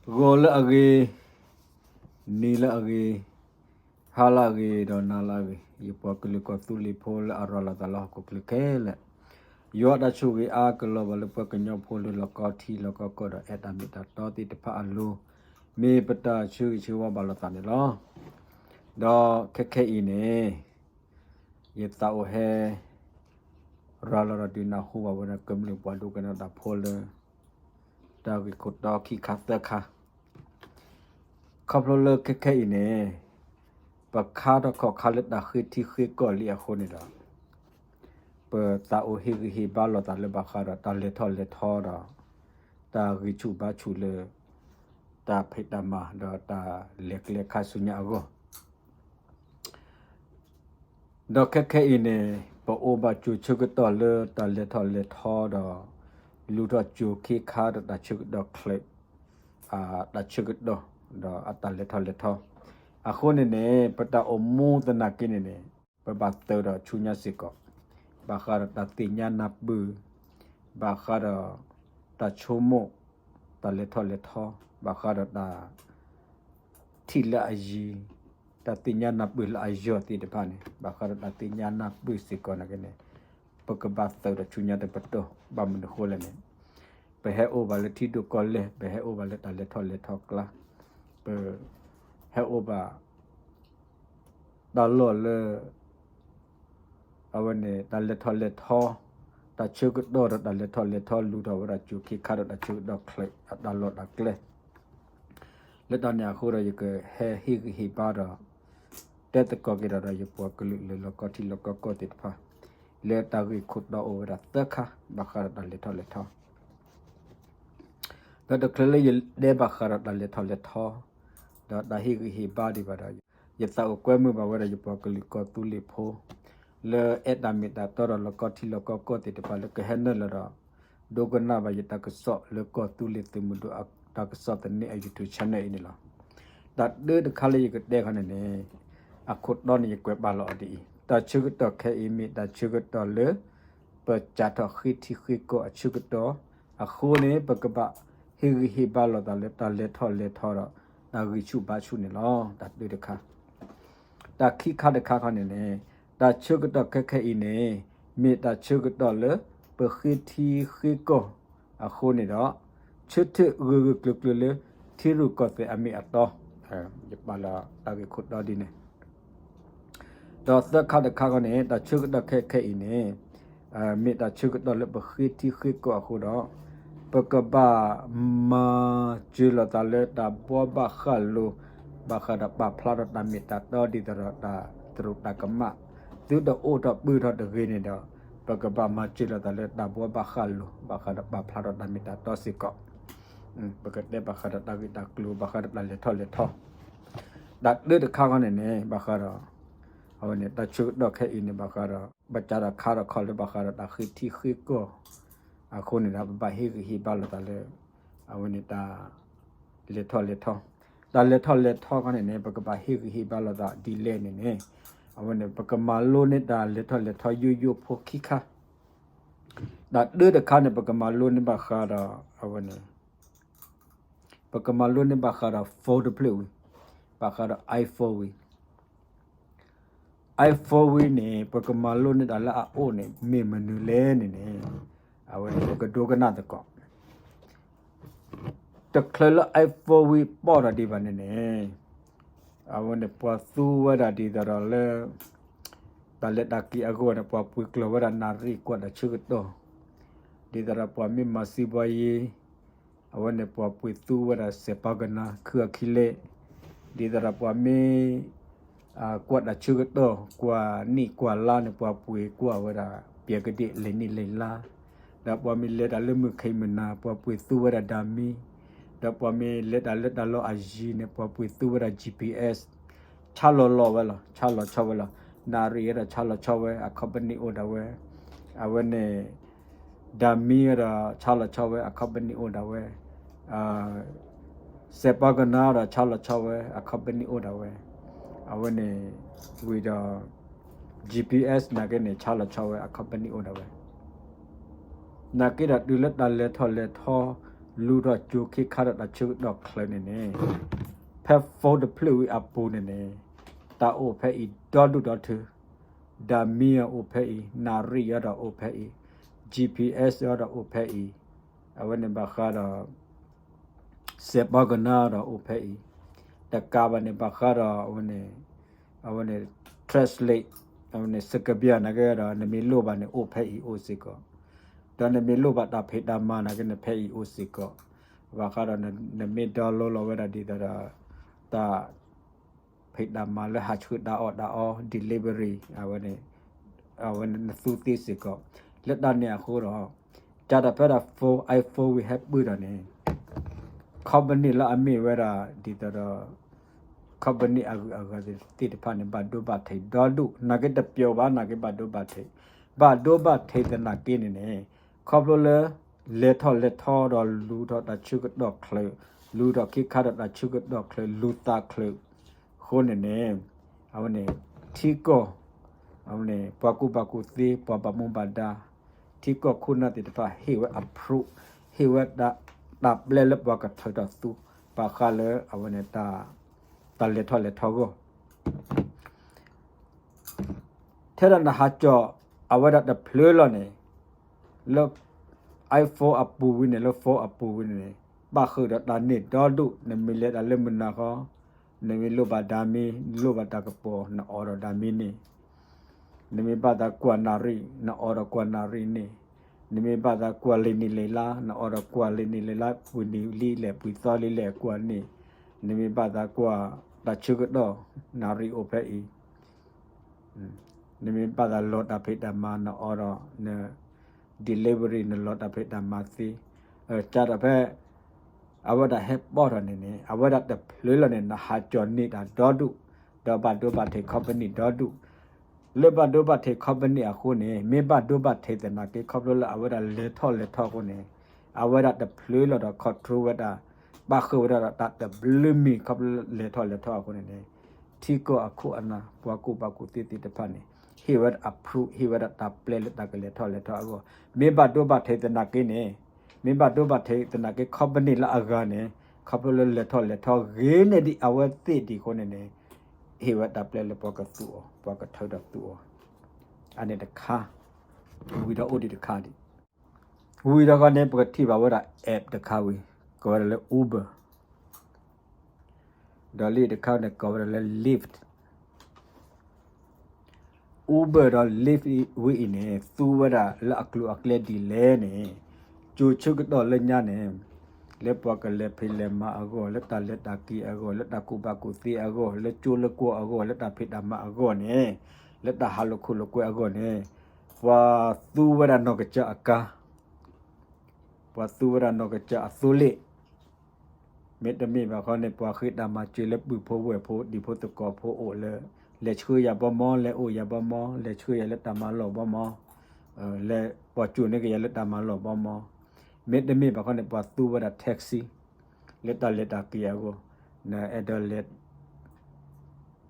ဂီၤလၢအဂ့ၤ, နံၤလၢအဂ့ၤ, ဟါလၢအဂ့ၤ ဒီးနၤလၢအဂ့ၤ, ယပှၤကလုာ်ကီၢ်သူလ့ၤဖိလၢအရၤလီၤသးလၢဟီၣ်ခိၣ်ချၢခဲလၢာ်, ယွၤတၢ်ဆိၣ်ဂ့ၤအါကလီၤဘၣ်လၢပှၤကညီဖိလၢလီၢ်ကီထံလီၢ်ကီကီၢ်ဒီးအဲၣ်တၢ်မ့ၢ်တၢ်တီသ့ၣ်တဖၣ်အလိၤ, မ့ၢ်ပတၢ်ဆၢဂ့ၤဆၢဝါဘၣ်လိာ်သးန့ၣ်လီၤ. ဒီးခဲခဲအံၤန့ၣ် ယသးအိၣ်ဟဲ ရၤလီၤဒီးဒုးနၢ်ဟူဘၣ်ဝဲဒၣ်ကမျၢၢ်ပှၤဒိကနၣ်တၢ်ဖိလၢ တၢ်ဂ့ၢ်ခိၣ်တီခံခါသၢခါ, ခီဖျိလၢခဲခဲအံၤန့ၣ် ပခါထီၣ်ခီၣ်ခါလၢတၢ်ဃ့ထံဃ့ကီၢ်လံအဃိန့ၣ်ဒီး ပသးအိၣ်ဟ့ၣ်ဂံၢ်ဟ့ၣ်ဘါလိာ်သးလၢဘၣ်ဃးဒီးတၢ်လဲၤထီၣ်လဲၤထီဒီး တၢ်ဂံၢ်ဆူၣ်ဘါဆူၣ်လၢ တၢ်ဖံးတၢ်မၤဒီးတၢ်လဲၤကျဲခါဆူညါအဂီၢ် ဒီးခဲခဲအံၤန့ၣ် ပအိၣ်ဘၣ်ကၠိၤဆၢကတီၢ်လၢတၢ်လဲၤထီၣ်လဲၤထီဒီး လူၤထီၣ်ကၠိၤခ့ခါဒီးတၢ်ဆၢကတီၢ်ချၢး, တၢ်ဆၢကတီၢ် ဒီးအတၢ်လဲၤထီၣ်လဲၤထီ, အဃိန့ၣ်န့ၣ် ပတၢ်အိၣ်မူသနာ်က့န့ၣ်န့ၣ် ပဘၣ်သုးဒီးဆူညါစ့ၢ်ကီး, ဘၣ်ဃးဒီးတၢ်သ့ၣ်ညါနၢ်ပၢၢ်, ဘၣ်ဃးဒီး တၢ်ဆိကမိၣ်, တၢ်လဲၤထီၣ်လဲၤထီ, ဘၣ်ဃးဒီးတၢ် ထံၣ်လၢအယံၤ, တၢ်သ့ၣ်ညါနၢ်ပၢၢ်လၢအယံၤသ့ၣ်တဖၣ်န့ၣ် ဘၣ်ဃးဒီးတၢ်သ့ၣ်ညါနၢ်ပၢၢ်စ့ၢ်ကီးနာ်က့န့ၣ် ပကဘၣ်သုးဒီးဆူညါတပတီၢ်, ဘၣ်မနုၤအဃိလဲၣ်န့ၣ် ပဟဲအိၣ်ဘၣ်လၢထံဒိၣ်ကီၢ်လဲၢ်, ပဟဲအိၣ်ဘၣ်လၢတၢ်လဲၤထီၣ်လဲၤထီကျါ, ပ ဟဲအိၣ်ဘၣ် တၢ်လီၢ်လၢ အဝဲန့ၣ် တၢ်လဲၤထီၣ်လဲၤထီ, တၢ်ဆၢကတီၢ်ဒီးတၢ်လဲၤထီၣ်လဲၤထီ လူၤထီၣ်ဝဲဒၣ်ကၠိၤခ့ခါဒီးတၢ်ဆၢကတီၢ်ချၢးအတၢ်လီၢ်တၢ်ကျဲ, လၢတၢ်န့ၣ်အဃိဒီး ယကဟဲဟ့ၣ်ဂံၢ်ဟ့ၣ်ဘါဒီး တဲသကိးက့ၤဒီး ဒီးယပှၤကလုာ်လၢလီၢ်ကီထံလီၢ်ကီကီၢ်သ့ၣ်တဖၣ် လၢတၢ်ဂ့ၢ်ခိၣ်တီအိၣ်ဝဲဒၣ်သၢခါ ဘၣ်ဃးဒီးတၢ်လဲၤထီၣ်လဲၤထီ ဒီးတချုးလၢယတဲဘၣ်ဃးဒီးတၢ်လဲၤထီၣ်လဲၤထီ ဒီးတၢ်ဟ့ၣ်ဂံၢ်ဟ့ၣ်ဘါဒံးဘၣ်ဒီး ယသးအိၣ်ကွဲမုာ်ဘၣ်ဝဲဒီးယပှၤကလုာ်ကီၢ်သူလ့ၤဖိ လၢအဲၣ်တၢ်မ့ၢ်တၢ်တီဒီးလီၢ်ကီထံလီၢ်ကီကီၢ်သ့ၣ်တဖၣ်လၢကဟဲနုာ်လီၤဒီး ဒိကနၣ်ဘၣ်ယတၢ်ကစီၣ်လၢကီၢ်သူလ့ၤသုးမုၢ်ဒိၣ်တၢ်ကစီၣ်သန့အ YouTube channel အံၤန့ၣ်လီၤ. တၢ်တၢတခါလၢယကတဲခီန့ၣ်န့ၣ် အခိၣ်တီန့ၣ်ယကွဲးပာ်လီၤအီၤဒ်အံၤ, တၢ်ဆၢကတီၢ်ခဲအံၤမ့ၢ်တၢ်ဆၢကတီၢ်လၢ ပစးထီၣ်ဃ့ထံဃ့ကီၢ်အဆၢကတီၢ်, အဃိန့ၣ် ပကဘၣ်ဟ့ၣ်ဂံၢ်ဟ့ၣ်ဘါလိာ်သးလၢတၢ်လဲၤထီၣ်လဲၤထီဒီး တၢ်ဂံၢ်ဆူၣ်ဘါဆူၣ်န့ၣ်လီၤ. တၢ်တၢတခါ, တၢ်ခံခါတခါခီန့ၣ်န့ၣ် တၢ်ဆၢကတီၢ်ခဲခဲအံၤန့ၣ် မ့ၢ်တၢ်ဆၢကတီၢ်လၢ ပဃ့ထံဃ့ကီၢ်အဃိန့ၣ်ဒီး ဆၢထၢၣ်ဂၢၢ်ဂၢၢ်ကျၢၤကျၢၤလၢ ထံရူၢ်ကီၢ်သဲးအမ့ၢ်အတီ, ယပာ်လီၤတၢ်ဂ့ၢ်ခိၣ်တီဒ်န့ၣ် ဒီးသၢခါတခါခီန့ၣ် တၢ်ဆၢကတီၢ်ခဲခဲအံၤန့ၣ် မ့ၢ်တၢ်ဆၢကတီၢ်လၢပဃ့ထံဃ့ကီၢ်အဃိဒီး ပကဘၣ်မၤစၢၤလိာ်သးလၢတၢ်ဘှီဘၣ်ဃၣ်လိၤ ဘၣ်ဃးဒီးပာ်ဖျါထီၣ်တၢ်မ့ၢ်တၢ်တီဒ်သိးဒီးတၢ်သရူးတၢ်ကမၣ် သုတအိၣ်ထီၣ်ပုၢ်ထီၣ်တဂ့ၤန့ၣ်ဒီး ပကဘၣ်မၤစၢၤလိာ်သးလၢတၢ်ဘှီဘၣ်ဃၣ်လိၤ ဘၣ်ဃးဒီးပာ်ဖျါထီၣ်တၢ်မ့ၢ်တၢ်တီစ့ၢ်ကီး ပကတဲဘၣ်ဃးဒီးတၢ်ဂ့ၢ်တၢ်ကျိၤ ဘၣ်ဃးဒီးတၢ်လဲၤထီၣ်လဲၤထီ, တၢ်တၢတခါခီန့ၣ်န့ၣ် ဘၣ်ဃးဒီး အဝဲန့ၣ် တၢ်ဆၢကတီၢ်ခဲအံၤန့ၣ် ဘၣ်ဃးဒီး ပစးထီၣ်ခါထီၣ်ခီလၢဘၣ်ဃးဒီးတၢ်ဃ့ထံဃ့ကီၢ် အဃိန့ၣ်ဒီး ပဘၣ်ဟ့ၣ်ဂံၢ်ဟ့ၣ်ဘါလိာ်သးလၢ အဝဲန့ၣ်တၢ် လဲၤထီၣ်လဲၤထီ, တၢ်လဲၤထီၣ်လဲၤထီခီန့ၣ်န့ၣ် ပကဘၣ်ဟ့ၣ်ဂံၢ်ဟ့ၣ်ဘါလိာ်သးဒ်လဲၣ်န့ၣ်န့ၣ် အဝဲန့ၣ် ပကမၤလိန့ၢ်တၢ်လဲၤထီၣ်လဲၤထီယိယိဖိခံခါ တၢ်တၢတခါန့ၣ် ပကမၤလိန့ၢ်ဘၣ်ဃးဒီး အဝဲန့ၣ် ပကမၤလိန့ၢ်ဘၣ်ဃးဒီး phone တဖျၢၣ်ဝံၤ, ဘၣ်ဃးဒီး iPhone ဝံၤ, iPhone ဝံၤန့ၣ် ပကမၤလိန့ၢ်တၢ်လၢအအိၣ်န့ၣ် မ့ၢ်မနုၤလဲၣ်န့ၣ်န့ၣ် အဝဲန့ၣ် ပကဒိကနၣ်သကိး တချုးလၢ iPhone ဝံၤပီၢ်ဒီးဒံးဘၣ်န့ၣ်န့ၣ် အဝဲန့ၣ် ပှၤသူဝဲဒၣ်ဒ်သိးဒီးလၢ တၢ်လဲၤတၢ်က့ၤအဂီၢ်န့ၣ် ပှၤပှ့ၤကျီၤဝဲဒၣ်နၣ်ရံၣ်ကွၢ်တၢ်ဆၢကတီၢ်, ဒ်သိးဒီးပှၤမ့ၢ်မၤစံးဘီယ့ အဝဲန့ၣ် ပှၤပှ့ၤသူဝဲဒၣ်စဲးပီကနါ ခုအခံလဲၣ်, ဒ်သိးဒီးပှၤမ့ၢ် ကွၢ်တၢ်ဆၢကတီၢ် ကွၢ်နံၣ်ကွၢ်လါန့ၣ် ပှၤပှ့ၤကွၢ်ဝဲဒၣ် ပျဲကဒ့ၣ် လဲၤနံၣ်လဲၤလါ, ဒီးပှၤမ့ၢ်လဲၤတၢ်လၢမုၢ်ခ့မုၢ်နၤ ပှၤပှ့ၤသူဝဲဒၣ် ဓာတ်မီး, ဒီးပှၤမ့ၢ်လဲၤတၢ်လၢတၢ်လီၢ်အယံၤန့ၣ် ပှၤပှ့ၤသူဝဲဒၣ် GPS, ဆါလီၤလီၤဝဲလီၤ ဆါလီၤဆီဝဲလီၤ, နၣ်ရံၣ်ဒီးဆါလီၤဆီဝဲ အ company အိၣ်ဒၣ်ဝဲ, အဝဲန့ၣ် ဓာတ်မီးဒီး ဆါလီၤဆီဝဲ အ company အိၣ်ဒၣ်ဝဲ, စဲးပီကနါဒီး ဆါလီၤဆီဝဲ အ company အိၣ်ဒၣ်ဝဲ, အဝဲန့ၣ် ဝံၤဒီး GPS နာ်က့န့ၣ် ဆါလီၤဆီဝဲ အ company အိၣ်ဒၣ်ဝဲ, နာ်က့ဒီးတုၤလၢတၢ်လဲၤထီၣ်လဲၤထီ လူၤထီၣ်ကၠိခ့ခါဒီးတၢ်ဆၢကတီၢ်ချၢန့ၣ်န့ၣ်, ဖဲ phone တဖျၢၣ်ဝံၤအပူၤန့ၣ်န့ၣ်, တၢ်အိၣ်ဖဲအံၤဒီဒူၣ်ဒီထၢ, ဒၣ်မံအအိၣ်ဖဲအံၤ, နၣ်ရံၣ်အီၤဒီးအိၣ်ဖဲအံၤ, G P S အီၤဒီးအိၣ်ဖဲအံၤ, အဝဲန့ၣ်ဘၣ်ဃးဒီး စဲးပီကနါဒီးအိၣ်ဖဲအံၤ, တကးဘၣ်န့ၣ်ဘၣ်ဃးဒီးအဝဲန့ၣ်, အဝဲန့ၣ် translate, အဝဲန့ၣ် စကဘံၣ်နာ်က့ဒီး နမ့ၢ်လိၣ်ဘၣ်န့ၣ်အိၣ်ဖဲအံၤအိၣ်စ့ၢ်ကီး, ဒီးနမ့ၢ်လိၣ်ဘၣ်တၢ်ဖံးတၢ်မၤနာ်က့န့ၣ်ဖဲအံၤအိၣ်စ့ၢ်ကီး, ဘၣ်ဃးဒီးနမ့ၢ် download လီၤဝဲဒၣ်ဒ်သိးဒီး တၢ် ဖံးတၢ်မၤလၢဟးဆှၢတၢ်အီၣ်တၢ်အီ delivery အဝဲန့ၣ်, အဝဲန့ၣ်နသူသ့စ့ၢ်ကီး, လၢတၢ်န့ၣ်အဃိဒီး, ကၢ်ဒီးဖဲဒၣ် phone, iPhone ဝံၤဟဲပၢၢ်ဒီးန့ၣ်, company လၢအမ့ၢ်ဝဲဒၣ်ဒ်သိးဒီး company အဂုၤအဂၤသ့ၣ်တဖၣ်န့ၣ် ဘၣ်ဒိဘၣ်ထံးဒီဒူၣ်, နာ်က့တပျီၤဘၣ် နာ်က့ဘၣ်ဒိဘၣ်ထံး, ဘၣ်ဒိဘၣ်ထံးသနာ်က့န့ၣ်န့ၣ်, ခီဖျိလၢ လဲၤထီၣ်လဲၤထီဒီးလူၤထီၣ်တၢ်ဆၢကတီၢ်ချၢ, လူၤထီၣ်ခ့ခါဒီးတၢ်ဆၢကတီၢ်ချၢ လူၤသးချၢ, အဃိန့ၣ်န့ၣ်, အဝဲန့ၣ်, ထံကီၢ်, အဝဲန့ၣ် ပှၤကူၣ်ဘၣ်ကူၣ်သ့ ပှၤဘၣ်မူဘၣ်ဒါ, ထံကီၢ်ခိၣ်နၢ်သ့ၣ်တဖၣ်ဟ့ၣ်ဝဲ approve, ဟ့ၣ်ဝဲဒၣ် တၢ်ပျဲလၢပှၤကထၢထီၣ်သူ, ဘၣ်ဃးလၢအဝဲန့ၣ် တၢ်လဲၤထီၣ်လဲၤထီအဂီၢ် ထဲဒၣ်နဟးကၠီၤ အဝဲဒၣ်တဖျၢၣ်လီၤန့ၣ်, လၢ iPhone အပူၤဝံၤန့ၣ် လၢ phone အပူၤဝံၤန့ၣ်န့ၣ်, ဘၣ်ဃုာ်ဒီးတၢ်န့ၢ်ဒီဒူၣ် နမ့ၢ်လဲၤတၢ်လၢမုၢ်နၤဃီ, နမ့ၢ်လိၣ်ဘၣ်တၢ်မံၤ နလိၣ်ဘၣ်တၢ်ကပီၤ နအိးထီၣ်တၢ်မံၤန့ၣ်, နမ့ၢ်ဘၣ်သးကွၢ်နၣ်ရံၣ် နအိးထီၣ်ကွၢ်နၣ်ရံၣ်န့ၣ်, နမ့ၢ်ဘၣ်သးကွၢ်လံာ်နံၣ်လံာ်လါ နအိးထီၣ်ကွၢ်လံာ်နံၣ်လံာ်လါ ပှဲၤနံၣ်လံလဲၣ် ပှဲၤသီလံလဲၣ်ကွၢ်န့ၣ်, နမ့ၢ်ဘၣ်သးကွၢ်တၢ်ဆၢကတီၢ် နၣ်ရံၣ်အိၣ်ဖဲအံၤ နမ့ၢ်ဘၣ်သးလီၤတၢ်ဖံးတၢ်မၤ နအိးထီၣ် န delivery နလီၤတၢ်ဖံးတၢ်မၤသ့, ကၢ်ဒီးဖဲ အဝဲဒၣ်ဟဲပီၣ်ထီၣ်န့ၣ်န့ၣ် အဝဲဒၣ်တဖျၢၣ်လီၤန့ၣ် နဟးကၠီၤန့ၢ်တၢ်ဒီဒူၣ်, ဒီးဘၣ်ဒိဘၣ်ထံး company ဒီဒူၣ်, လၢဘၣ်ဒိဘၣ်ထံး company အဃိန့ၣ် မ့ၢ်ဘၣ်ဒိဘၣ်ထံးသနာ်က့ ခီဖျိလၢအဝဲဒၣ်လဲၤထီၣ်လဲၤထီအဃိန့ၣ်, အဝဲဒၣ်တဖျၢၣ်လီၤဒီး control ဝဲဒၣ်, ဘၣ်ဃုာ်ဝဲဒၣ်ဒီးတၢ်တဘျုးမံၤ ခီဖျိလၢလဲၤထီၣ်လဲၤထီအဃိန့ၣ်န့ၣ်, ထံကီၢ်အခိၣ်အနၢ် ပှၤကူၣ်ဘၣ်ကူၣ်သ့သ့ၣ်တဖၣ်န့ၣ် ဟ့ၣ်ဝဲဒၣ် approve ဟ့ၣ်ဝဲဒၣ်တၢ်ပျဲလၢတၢ်ကလဲၤထီၣ်လဲၤထီအဂီၢ်, မ့ၢ်ဘၣ်ဒိဘၣ်ထံးသနာ်က့န့ၣ်, မ့ၢ်ဘၣ်ဒိဘၣ်ထံးသနာ်က့ company လၢအဂၤန့ၣ် ခီဖျိလၢလဲၤထီၣ်လဲၤထီဂ့ၤန့ၢ်ဒံးအဝဲသ့ၣ်ဒံးအဃိန့ၣ်န့ၣ်, ဟ့ၣ်ဝဲတၢ်ပျဲလၢပှၤကသူအီၤ ပှၤကထၢထီၣ်သူအီၤ, အန့ၣ်တခါ, ဝံၤဒီးအိၣ်ဒံးတခါဒံး, ဝံၤဒီးဃီန့ၣ် ပကထံၣ်ဘၣ်ဝဲဒၣ် app တခါဝံၤ, ကိးဝဲဒၣ်လၢ Uber ဒီးလံာ်တခါန့ၣ် ကိးဝဲဒၣ်လၢ Lyft, Uber ဒီး Lyft ဝဲအံၤန့ၣ် သူဝဲဒၣ်လၢအကျိၤအကျဲဒ်လဲၣ်န့ၣ်, ကၠိၤဆၢကတီၢ်လၢညါန့ၣ်, လၢပှၤကလဲၤဖံးလဲၤမၤအဂီၢ်, လၢတၢ်လဲၤတၢ်က့ၤအဂီၢ်, လၢတၢ်ကူၣ်ဘၣ်ကူၣ်သ့အဂီၢ်, လၢကၠိလၢကွီၢ်အဂီၢ်, လၢတၢ်ဖံးတၢ်မၤအဂီၢ်န့ၣ်, လၢတၢ်ဟးလိာ်ခိၣ်လိာ်ကွဲအဂီၢ်န့ၣ်, ပှၤသူဝဲဒၣ်နီၢ်ကစၢ်အကါ ပှၤသူဝဲဒၣ်နီၢ်ကစၢ်အသိလ့ၣ်, မ့တမ့ၢ်ဘၣ်ဃီန့ၣ် ပှၤဃ့တၢ်မၤစၢၤလၢပုၢ်ဖိဝဲၢ်ဖိ ဒံဖိသကိးဖိအိၣ်လၢ လဲၤဆှၢယၤဘီမီ, လဲၤအိၣ်ယၤဘီမီ, လဲၤဆှၢယၤလၢတၢ်မၤလီၢ်ဘီမီ, လဲၤပိာ်ကၠိန့ၢ်က့ၤယၤလၢတၢ်မၤလီၢ်ဘီမီ, မ့တမ့ၢ်ဘၣ်ဃီန့ၣ် ပှၤသူဝဲဒၣ် taxi လၢတၢ်လဲၤတၢ်က့ၤအဂီၢ်, နအဲၣ်ဒိးလဲၤ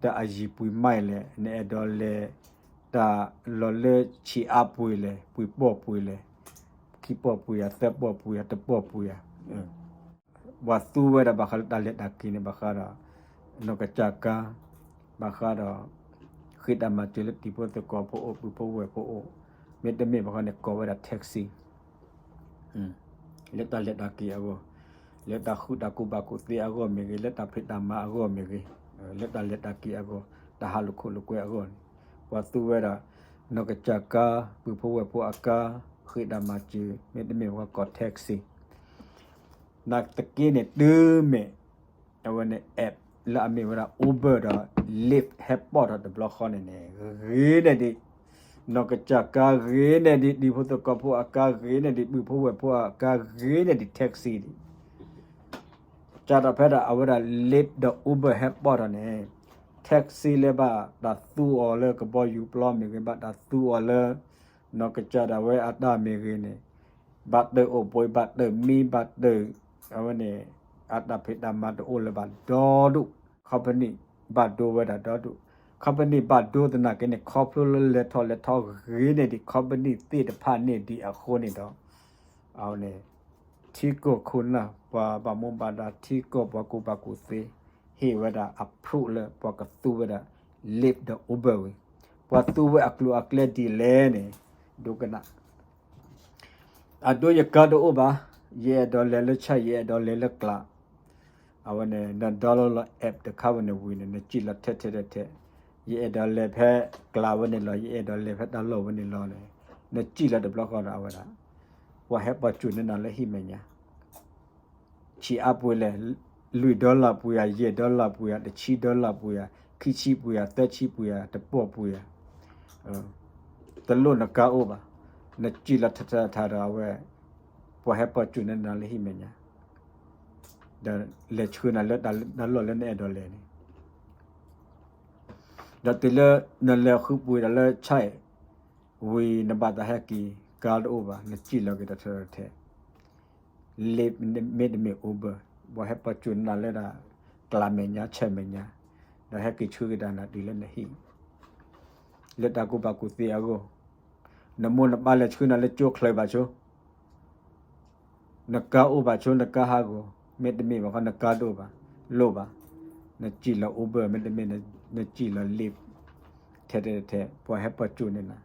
တၢ်အယံၤပှဲၤမံးလဲၣ်, နအဲၣ်ဒိးလဲၤ တၢ်လီၤလၢဆံးအါပှဲၤလဲၣ်, ပှဲၤပီၢ်ပှဲၤလဲၣ်, ခံပီၢ်ပှဲၤဧါ, သၢပီၢ်ပှဲၤဧါ, တပီၢ်ပှဲၤဧါ, ပှၤသူဝဲဒၣ်ဘၣ်ဃးလၢတၢ်လဲၤတၢ်က့ၤန့ၣ် ဘၣ်ဃးဒီး နီၢ်ကစၢ်ကါ, ဘၣ်ဃးဒီး ဃ့တၢ်မၤစၢၤလၢတံၤဖိသကိးဖိအိၣ် ပုၢ်ဖိဝဲၢ်ဖိအိၣ်, မ့တမ့ၢ်ဘၣ်ဃီန့ၣ် ကိးဝဲဒၣ် taxi လၢတၢ်လဲၤတၢ်က့ၤအဂီၢ်, လၢတၢ်ဃုတၢ်ကူၣ်ဘၣ်ကူၣ်သ့အဂီၢ်မ့ၢ်ဂ့ၤ, လၢတၢ်ဖံးတၢ်မၤအဂီၢ်မ့ၢ်ဂ့ၤ, လၢတၢ်လဲၤတၢ်က့ၤအဂီၢ်, တၢ်ဟးလိာ်ခိၣ်လိာ်ကွဲအဂီၢ်န့ၣ်, ပှၤသူဝဲဒၣ် နီၢ်ကစၢ်ကါ, ပုၢ်ဖိဝဲၢ်ဖိအကါ, ဃ့တၢ်မၤစၢၤ, မ့တမ့ၢ်ဘၣ်ဃီကိး taxi နာ်သက့န့ၣ် တုၤမ့ၢ် အဝဲန့ၣ် app လၢအမ့ၢ်ဝဲဒၣ် Uber ဒီး Lyft ဟဲပီၣ်ထီၣ်တဘျီဃီန့ၣ်န့ၣ် ဂ့ၤန့ၢ်ဒံး နီၢ်ကစၢ်ကါ, ဂ့ၤန့ၢ်ဒံး တံၤဖိသကိးဖိအကါ, ဂ့ၤန့ၢ်ဒံး ပုၢ်ဖိဝဲၢ်ဖိအကါ, ဂ့ၤန့ၢ်ဒံး taxi ဒံး. ကၢ်ဒီးဖဲဒၣ်အဝဲဒၣ် Lyft ဒီး Uber ဟဲပီၣ်ထီၣ်န့ၣ် taxi လၢဘၣ်တၢ်သူအီၤလၢကဘီယူၤပျီမ့ၢ်ဂ့ၤ, ဘၣ်တၢ်သူအီၤလၢ နီၢ်ကစၢ်ဒၣ်ဝဲအတၢ်မ့ၢ်ဂ့ၤန့ၣ် ဘၣ်တၢ်အိၣ်ဘှံး, ဘၣ်တၢ်မံ, ဘၣ်တၢ် အဝဲန့ၣ် အတၢ်ဖံးတၢ်မၤတအိၣ်လၢၤဘၣ်ဒီဒူၣ်, company ဘၣ်ဒိဝဲဒၣ်ဒီဒူၣ်, company ဘၣ်ဒိသနာ်က့န့ၣ် ခီဖျိလၢလဲၤထီၣ်လဲၤထီဂ့ၤန့ၢ်ဒံး company သ့ၣ်တဖၣ်န့ၣ်ဒံးအဃိန့ၣ်ဒီး အဝဲန့ၣ် ထံ ထံကီၢ်ခိၣ်နၢ် ပှၤဘၣ်မူဘၣ်ဒါ ထံကီၢ်ပှၤကူၣ်ဘၣ်ကူၣ်သ့ ဟ့ၣ်ဝဲဒၣ် approve လၢပှၤကသူဝဲဒၣ် Lyft ဒီး Uber ဝံၤ, ပှၤသူဝဲအကျိၤအကျဲဒ်လဲၣ်န့ၣ် ဒိကနၣ်. အဒိ ယကါတအိၣ်ဘၣ်, ယအဲၣ်ဒိးလဲၤလၢဆၣ် ယအဲၣ်ဒိးလဲၤလၢကျး, အဝဲန့ၣ် န download လီၤ app တခါဝဲန့ၣ်ဝံၤန့ၣ် နစံၣ်လီၤထဲထဲထဲထဲ, ယအဲၣ်ဒိးလဲၤဖဲကျးဝဲန့ၣ်လီၤ ယအဲၣ်ဒိးလဲၤဖဲတၢ်လီၢ်ဝဲန့ၣ်လီၤန့ၣ်, နစံၣ်လီၤတဘျီဃီဒီးအဝဲဒၣ် ပှၤဟဲပိာ်စူၣ်န့ၢ်နၤလၢဟံၣ်မဲာ်ညါ ဆံးအါပှ့ၤလဲၣ်, လွံၢ် dollar ပှ့ၤဧါ, ယဲၢ် dollar ပှ့ၤဧါ, တဆံ dollar ပှ့ၤဧါ, ခံဆံပှ့ၤဧါ, သၢဆံပှ့ၤဧါ, တပီၢ်ပှ့ၤဧါ, တလိၣ်နကါအိၣ်ဘၣ်, နစံၣ်လီၤထးထးထးဒီးအဝဲ ပှၤဟဲပိာ်စူၣ်န့ၢ်နၤလၢဟံၣ်မဲာ်ညါ, ဒီးလဲၤဆှၢနၤလၢတၢ်လီၢ်လၢနအဲၣ်ဒိးလဲၤန့ၣ်, ဒီးတုၤလၢနလဲၤဃုပှ့ၤဒီးလၢဆၣ် ဝံၤနဘၣ်သးဟဲက့ၤ ကါတအိၣ်ဘၣ် နစံၣ်လီၤက့ၤတၢ်ထဲထဲထဲ Lyft မ့တမ့ၢ် Uber, ပှၤဟဲပိာ်စူၣ်နၤလၢဒၣ် ကျးမဲာ်ညါ ဆၣ်မဲာ်ညါ, ဒီးဟဲက့ၤဆှၢက့ၤတၢ်နၤတုၤလၢနဟံၣ် လၢတၢ်ကူၣ်ဘၣ်ကူၣ်သ့အဂီၢ်, နမိၢ်နပၢ်လဲၤဆှၢနၤလၢကၠိချၢးဘၣ်ဆိ နကါအိၣ်ဘၣ်ဆိ နကါဟးဂီၤ, မ့တမ့ၢ်ဘၣ်ဃီ နကါတအိၣ်ဘၣ်, လိၣ်ဘၣ်, နစံၣ်လီၤ Uber မ့တမ့ၢ် နစံၣ်လီၤ Lyft ထဲထဲထဲ ပှၤဟဲပိာ်စူၣ်န့ၢ်နၤ,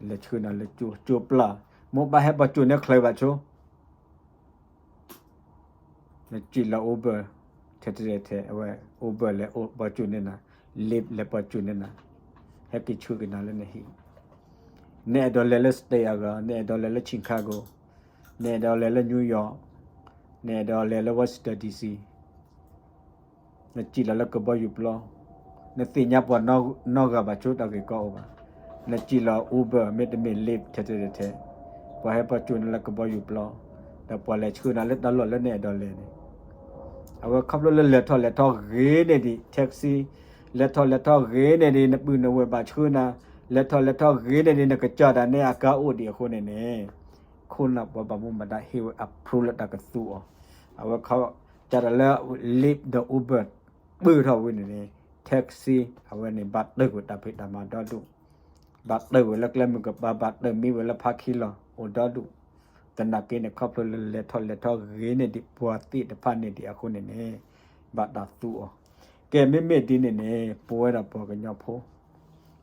လဲၤဆှၢနၤလၢကၠိပျၢ်, မိၢ်ပၢ်ဟဲပိာ်စူၣ်န့ၢ်ချၢးဘၣ်ဆိ နစံၣ်လီၤ Uber ထဲထဲထဲ အဝဲ Uber လဲၤပိာ်စူၣ်န့ၢ်နၤ, Lyft လဲၤပိာ်စူၣ်န့ၢ်နၤ, ဟဲက့ၤဆှၢက့ၤနၤလၢနဟံၣ်, နအဲၣ်ဒိးလဲၤလၢ state အဂၤ, နအဲၣ်ဒိးလဲၤလၢ Chicago, နအဲၣ်ဒိးလဲၤလၢ New York, နအဲၣ်ဒိးလဲၤလၢ Washington D C, နစံၣ်လီၤလၢကဘီယူၤပျီ, နသ့ၣ်ညါပှၤနီတဂၤဘၣ်ဆိ တၢ်ဂ့ၢ်ကီအိၣ်ဘၣ်, နစံၣ်လီၤ Uber မ့တမ့ၢ် Lyft ထဲထဲထဲ, ပှၤဟဲပိာ်စူၣ်န့ၢ်လၢကဘီယူၤပျီ, ဒီးပှၤလဲၤဆှၢနၤလၢတၢ်လီၢ်လၢနအဲၣ်ဒိးလဲၤန့ၣ်, အဝဲခီဖျိလၢလဲၤထီၣ်လဲၤထီၣ်ဂ့ၤန့ၢ်ဒံး taxi, လဲၤထီၣ်လဲၤထီၣ်ဂ့ၤန့ၢ်ဒံး နပုၢ်နဝဲၢ်ဘၣ်ဆှၢနၤ, လဲၤထီၣ်လဲၤထီၣ်ဂ့ၤန့ၢ်ဒံး နကစၢ်ဒၣ်နဲအကါအိၣ်ဒံးအဃိန့ၣ်န့ၣ်, ခိၣ်နၢ်ပှၤဘၣ်မူဘၣ်ဒါဟ့ၣ်ဝဲ approve လၢတၢ်ကသူအီၤ, အဝဲခီ ကၢ်တၢ်လၢ Lyft ဒီး Uber ပၢၢ်ထီၣ်ဝံၤန့ၣ်န့ၣ်, taxi အဝဲန့ၣ် ဘၣ်တၢၢ်ကွံာ်တၢ်ဖံးတၢ်မၤဒီဒူၣ်, ဘၣ်တၢၢ်ကွံာ်လၢကျဲမုၢ်ကပၤ, ဘၣ်တၢၢ်မံဝဲလၢဖးခံလီၤ အိၣ်ဒီဒူၣ်, သနာ်က့န့ၣ် ခီဖျိလၢလဲၤထီၣ်လဲၤထီၣ်ဂ့ၤန့ၢ်ဒံးပှၤသ့ၣ်တဖၣ်န့ၣ်ဒံးအဃိန့ၣ်န့ၣ်, ဘၣ်တၢ်သူအီၤ, ကဲမ့မ့ၢ်ဒ်န့ၣ်န့ၣ် ပဝဲဒၣ်ပှၤကညီဖိ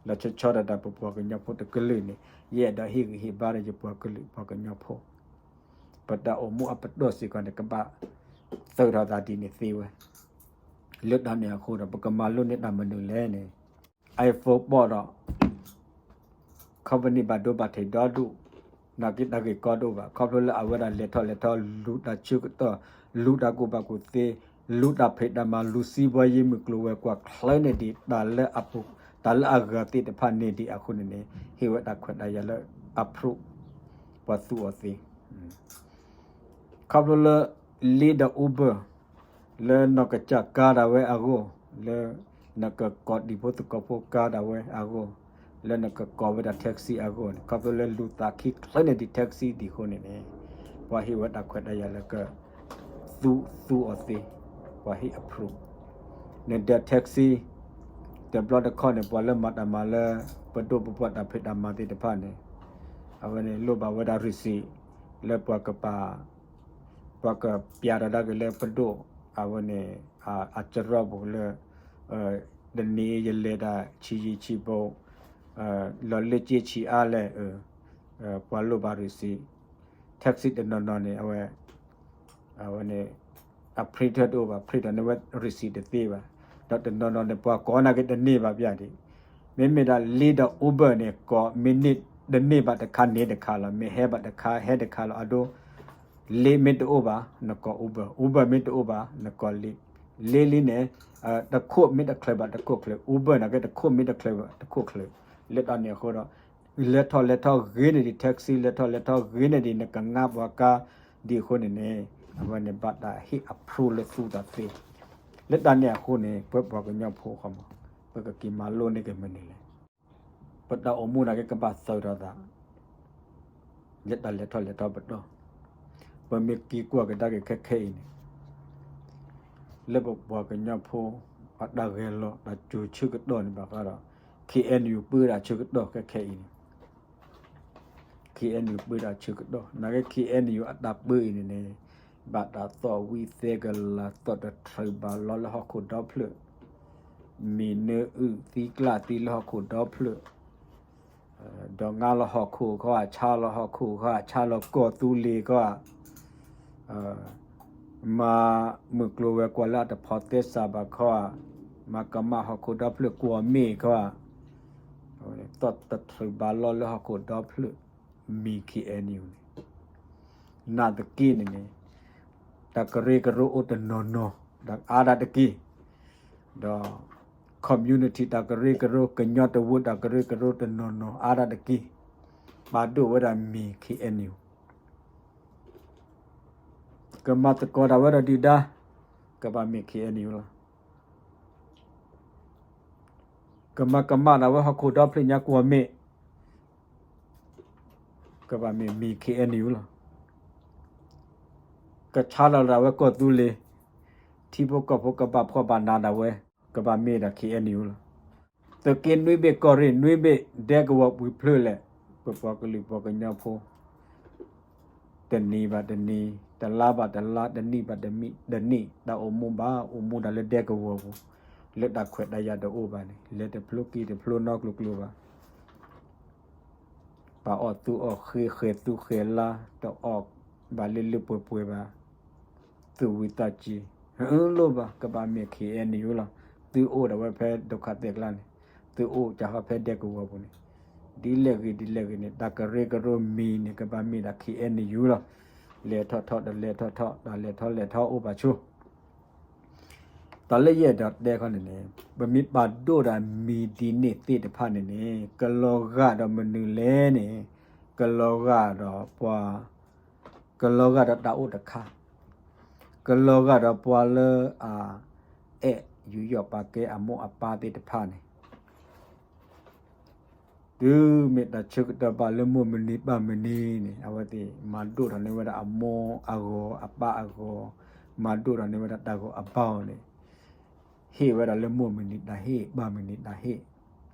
လီၤဆီဆီဒၣ်တၢ်ပပှၤကညီဖိတကလုာ်န့ၣ်, ယအဲၣ်ဒိးဟ့ၣ်ဂံၢ်ဟ့ၣ်ဘါဒီးယပှၤကလုာ်ပှၤကညီဖိ, ပတၢ်အိၣ်မူအပတီၢ်စ့ၢ်ကီးန့ၣ် ကဘၣ်သုးထီၣ်သးဒ်န့ၣ်သ့ဝဲ, လၢတၢ်န့ၣ်အဃိဒီး ပကမၤလိန့ၢ်တၢ်မနုၤလဲၣ်န့ၣ်, iPhone ပိာ်ဒီး company ဘၣ်ဒိဘၣ်ထံးဒီဒူၣ်, နာ်က့တၢ်ဂ့ၢ်ကီတအိၣ်ဘၣ်, ခီဖျိလၢအဝဲဒၣ်လဲၤထီၣ်လဲၤထီၣ် လူၤတၢ်ဆၢကတီၢ်, လူၤတၢ်ကူၣ်ဘၣ်ကူၣ်သ့, လူၤတၢ်ဖံးတၢ်မၤ, လူၤစံးဘှီယံၤမုၢ်ကျိၤဝဲၤကွာ်ချၢန့ၢ်ဒံး တၢ်လၢအပူၤ, တၢ်လၢအဂၤသ့ၣ်တဖၣ်န့ၢ်ဒံးအဃိန့ၣ်န့ၣ်, ဟ့ၣ်ဝဲတၢ်ခွဲးတၢ်ယာ်လၢ approve ပှၤသူအီၤသ့ ခီဖျိလၢ Lyft ဒီး Uber လၢနကစၢ်ကါဒၣ်ဝဲအဂီၢ်, လၢနကကိးတံၤဖိသကိးဖိကါဒၣ်ဝဲအဂီၢ်, လၢနကကိးဝဲဒၣ် taxi အဂီၢ်န့ၣ်, ခီဖျိလၢလူၤသးခံချၢန့ၢ်ဒံး taxi ဒံးအဃိန့ၣ်န့ၣ်, ပှၤဟ့ၣ်ဝဲတၢ်ခွဲးတၢ်ယာ်လၢက သူ သူအီၤသ့, ပှၤဟ့ၣ် approve နဒၢး taxi တဘျီတခီၣ်န့ၣ် ပှၤလၢမၤတၢ်မၤလၢ ပဒိၣ်ပပှၢ်တၢ်ဖံးတၢ်မၤသ့ၣ်တဖၣ်န့ၣ်, အဝဲန့ၣ်လိၣ်ဘၣ်ဝဲဒၣ် receipt လၢပှၤကပာ် ပှၤကပျးထီၣ်ဒၣ်က့ၤလၢပဒိၣ် အဝဲန့ၣ် အစရီပူၤလၢ တနံၤယလဲၤတၢ်ဆံးယံာ်ဆံးဘိ, လီၤလၢက့ဆံးအါလဲၣ်, ပှၤလိၣ်ဘၣ် receipt, taxi တနီၤနီၤန့ၣ် အဝဲ အဝဲန့ၣ် အ printer တအိၣ်ဘၣ်, print န့ၢ်ဝဲ receipt တသ့ဘၣ်, ဒီးတနီၤနီၤန့ၣ် ပှၤကိးနာ်က့တန့ၢ်ဘၣ်ပျၢ်ဒံး, မ့မ့ၢ်ဒၣ် Lyft ဒီး Uber န့ၣ် ကိးမ့ၢ်န့ၢ်တန့ၢ်ဘၣ်တခါန့ၢ်တခါလီၤ, မ့ၢ်ဟဲဘၣ်တခါဟဲတခါလီၤ, အဒိ Lyft မ့ၢ်တအိၣ်ဘၣ် နကိး Uber, Uber မ့ၢ်တအိၣ်ဘၣ် နကိး Lyft, Lyft လံန့ၣ် တခိၣ်မ့ၢ်တချုးဘၣ်တခိၣ်ချုး, Uber နာ်က့တခိၣ်မ့ၢ်တချုးဘၣ်တခိၣ်ချုး, လၢတၢ်န့ၣ်အဃိဒီး လဲၤထီၣ်လဲၤထီၣ်ဂ့ၤန့ၢ်ဒံး taxi, လဲၤထီၣ်လဲၤထီၣ်ဂ့ၤန့ၢ်ဒံး နကငါပှၤကါဒံးအဃိန့ၣ်န့ၣ်, အဝဲန့ၣ်ဘၣ်တၢ်ဟ့ၣ် approve လၢသူတၢ်သ့, လၢတၢ်န့ၣ်အဃိန့ၣ် ပဝဲပှၤကညီဖိဃီမး, ပကက့ၤမၤလိန့ၢ်က့ၤမနုၤလဲၣ်, ပတၢ်အိၣ်မူနာ်က့ကဘၣ်သုးထီၣ်သး လၢတၢ်လဲၤထီၣ်လဲၤထီၣ်ပတီၢ်, ပမ့ၢ်က့ၤကွၢ်ကဒါက့ၤခဲခဲအံၤန့ၣ်, လၢပပှၤကညီဖိ အတၢ်ဂဲၤလိာ်တၢ်စူၤဆၢကတီၢ်န့ၣ်ဘၣ်ဃးဒီး K N U ပၢတၢ်ဆၢကတီၢ်ခဲခဲအံၤန့ၣ်, K KNU ပၢတၢ်ဆၢကတီၢ် နာ်က့ KNU အတၢ်ပၢအံၤန့ၣ်န့ၣ် ဘၣ်တၢ်သီၣ်ဝံသဲကလၤ သီၣ်တထြၢးဘၣ်လီၤလၢဟီၣ်ခိၣ်ဒီဖျၢၣ်, မံၤနၢအုၣ်သံကျၣ်သံလၢဟီၣ်ခိၣ်ဒီဖျၢၣ်, ဒီးငါလီၤဟီၣ်ခိၣ်ခီ ဆါလီၤဟီၣ်ခိၣ်ခီ ဆါလီၤကီၢ်သူလ့ၤခီ မၤမုၢ်ကျိၤဝဲၤကွာ်လၢအတဖိးသဲစးဘၣ်ခီဧါ, မၤကမၣ်ဟီၣ်ခိၣ်ဒီဖျၢၣ်ကွီၢ်မ့ၢ်ခီဧါ, သီၣ်တထြၢးဘၣ်လီၤလၢဟီၣ်ခိၣ်ဒီဖျၢၣ် မံၤ KNU န့ၣ်, နာ်သက့န့ၣ်န့ၣ် တၢ်ကရၢကရိအိၣ်တနီၤနီၤ ဒီးအါဒၣ်တက့ၢ်, ဒီး community တၢ်ကရၢကရိ ကညီတဝၢတၢ်ကရၢကရိတနီၤနီၤအါဒၣ်တက့ၢ်, ပာ်ဒိၣ်ဝဲဒၣ်မံၤ KNU ကမၤသကိးတၢ်ဝဲဒီးဒုၣ်ဒါ, ကဘၣ်မ့ၢ် KNU လီၤ. ကမၤကမၣ်ဒၣ်ဝဲဟီၣ်ခိၣ်ဒီဖျၢၣ်ညါကွီၢ်မ့ၢ်, ကဘၣ်မ့ၢ်မံၤ KNU လီၤ. ကဆါလီၤဒၣ်ဝဲကီၢ်သူလ့ၤ, ထံဖိကီၢ်ဖိကဘၣ်ဖှီၣ်ဘၣ်နးဒၣ်ဝဲ, ကဘၣ်မ့ၢ်ဒၣ် KNU လီၤ. သုးက့နွံဘ့ၣ် ကီၢ်ရ့ၣ်နွံဘ့ၣ် ဒဲကဝီၤပှံၤဖျၢၣ်လဲၣ်, ပပှၤကလုာ်ပှၤကညီဖိ တနံၤဘၣ်တနံၤ, တလါဘၣ်တလါ, တနံၣ်ဘၣ်တနံၣ်, တၢ်အိၣ်မူဘၣ်အိၣ်မူဒၣ်လၢဒဲကဝီၤပူၤ, လၢတၢ်ခွဲးတၢ်ယာ်တအိၣ်ဘၣ်န့ၣ် လဲၤတဖျိက့ၤတဖျိနီကျိၤကျိၤဘၣ်. ပှၤအီၣ်သူအီၣ်ဃ့ ဃဲၤသူဃဲၤလါ, တအီၣ်ဘၣ်လၢလၢပှဲၤပှဲၤဘၣ်, သူၣ်ဝံသးစူၤ, လိၣ်ဘၣ် ကဘၣ်မ့ၢ် KNU လီၤ. သုအိၣ်ဒၣ်ဝဲဖဲဒိခါသဲးကျါန့ၣ်, သုအိၣ်ကဟီဖဲဒဲကဝီၤပူၤန့ၣ်, ဒ်လဲၣ်ဂ့ၤဒ်လဲၣ်ဂ့ၤန့ၣ် တၢ်ကရၢကရိမံၤန့ၣ် ကဘၣ်မ့ၢ်ဒၣ် KNU လီၤ. လဲၤထီၣ်ထီၣ်တလဲၤထီၣ်ထီၣ်, တၢ်လဲၤထီၣ်လဲၤထီၣ်အိၣ်ဘၣ်ဆိ တၢ်လၢယအဲၣ်ဒိးတဲခီန့ၣ်န့ၣ် ပမ့ၢ်ပာ်ဒိၣ်ဒၣ်မံၤဒ်န့ၣ်သ့ၣ်တဖၣ်န့ၣ်န့ၣ် ကလီၤဂာ်ဒီးမနုၤလဲၣ်န့ၣ်, ကလီၤဂာ်ဒီးပှၤ, ကလီၤဂာ်ဒီးတၢ်အိၣ်တခါ, ကလီၤဂာ်ဒီးပှၤလၢအ အဲၣ်ယူးယီၣ်ပာ်ကဲအမိၢ်အပၢ်သ့ၣ်တဖၣ်န့ၣ် တုၤမ့ၢ်တၢ်ဆၢကတီၢ်ဘၣ်လၢမိၢ်မုၢ်နံၤပၢ်မုၢ်နံၤန့ၣ် အဝဲသ့ၣ်မၤဒိၣ်ထီၣ်န့ၢ်ဝဲဒၣ်အမိၢ်အဂီၤအပၢ်အဂီၤ, မၤဒိၣ်ထီၣ်န့ၢ်ဝဲဒၣ်တၢ်ဂီၤအဘီန့ၣ်, ဟ့ၣ်ဝဲဒၣ်လၢမိၢ်မုၢ်နံၤတၢ်ဟ့ၣ် ပၢ်မုၢ်နံၤတၢ်ဟ့ၣ်,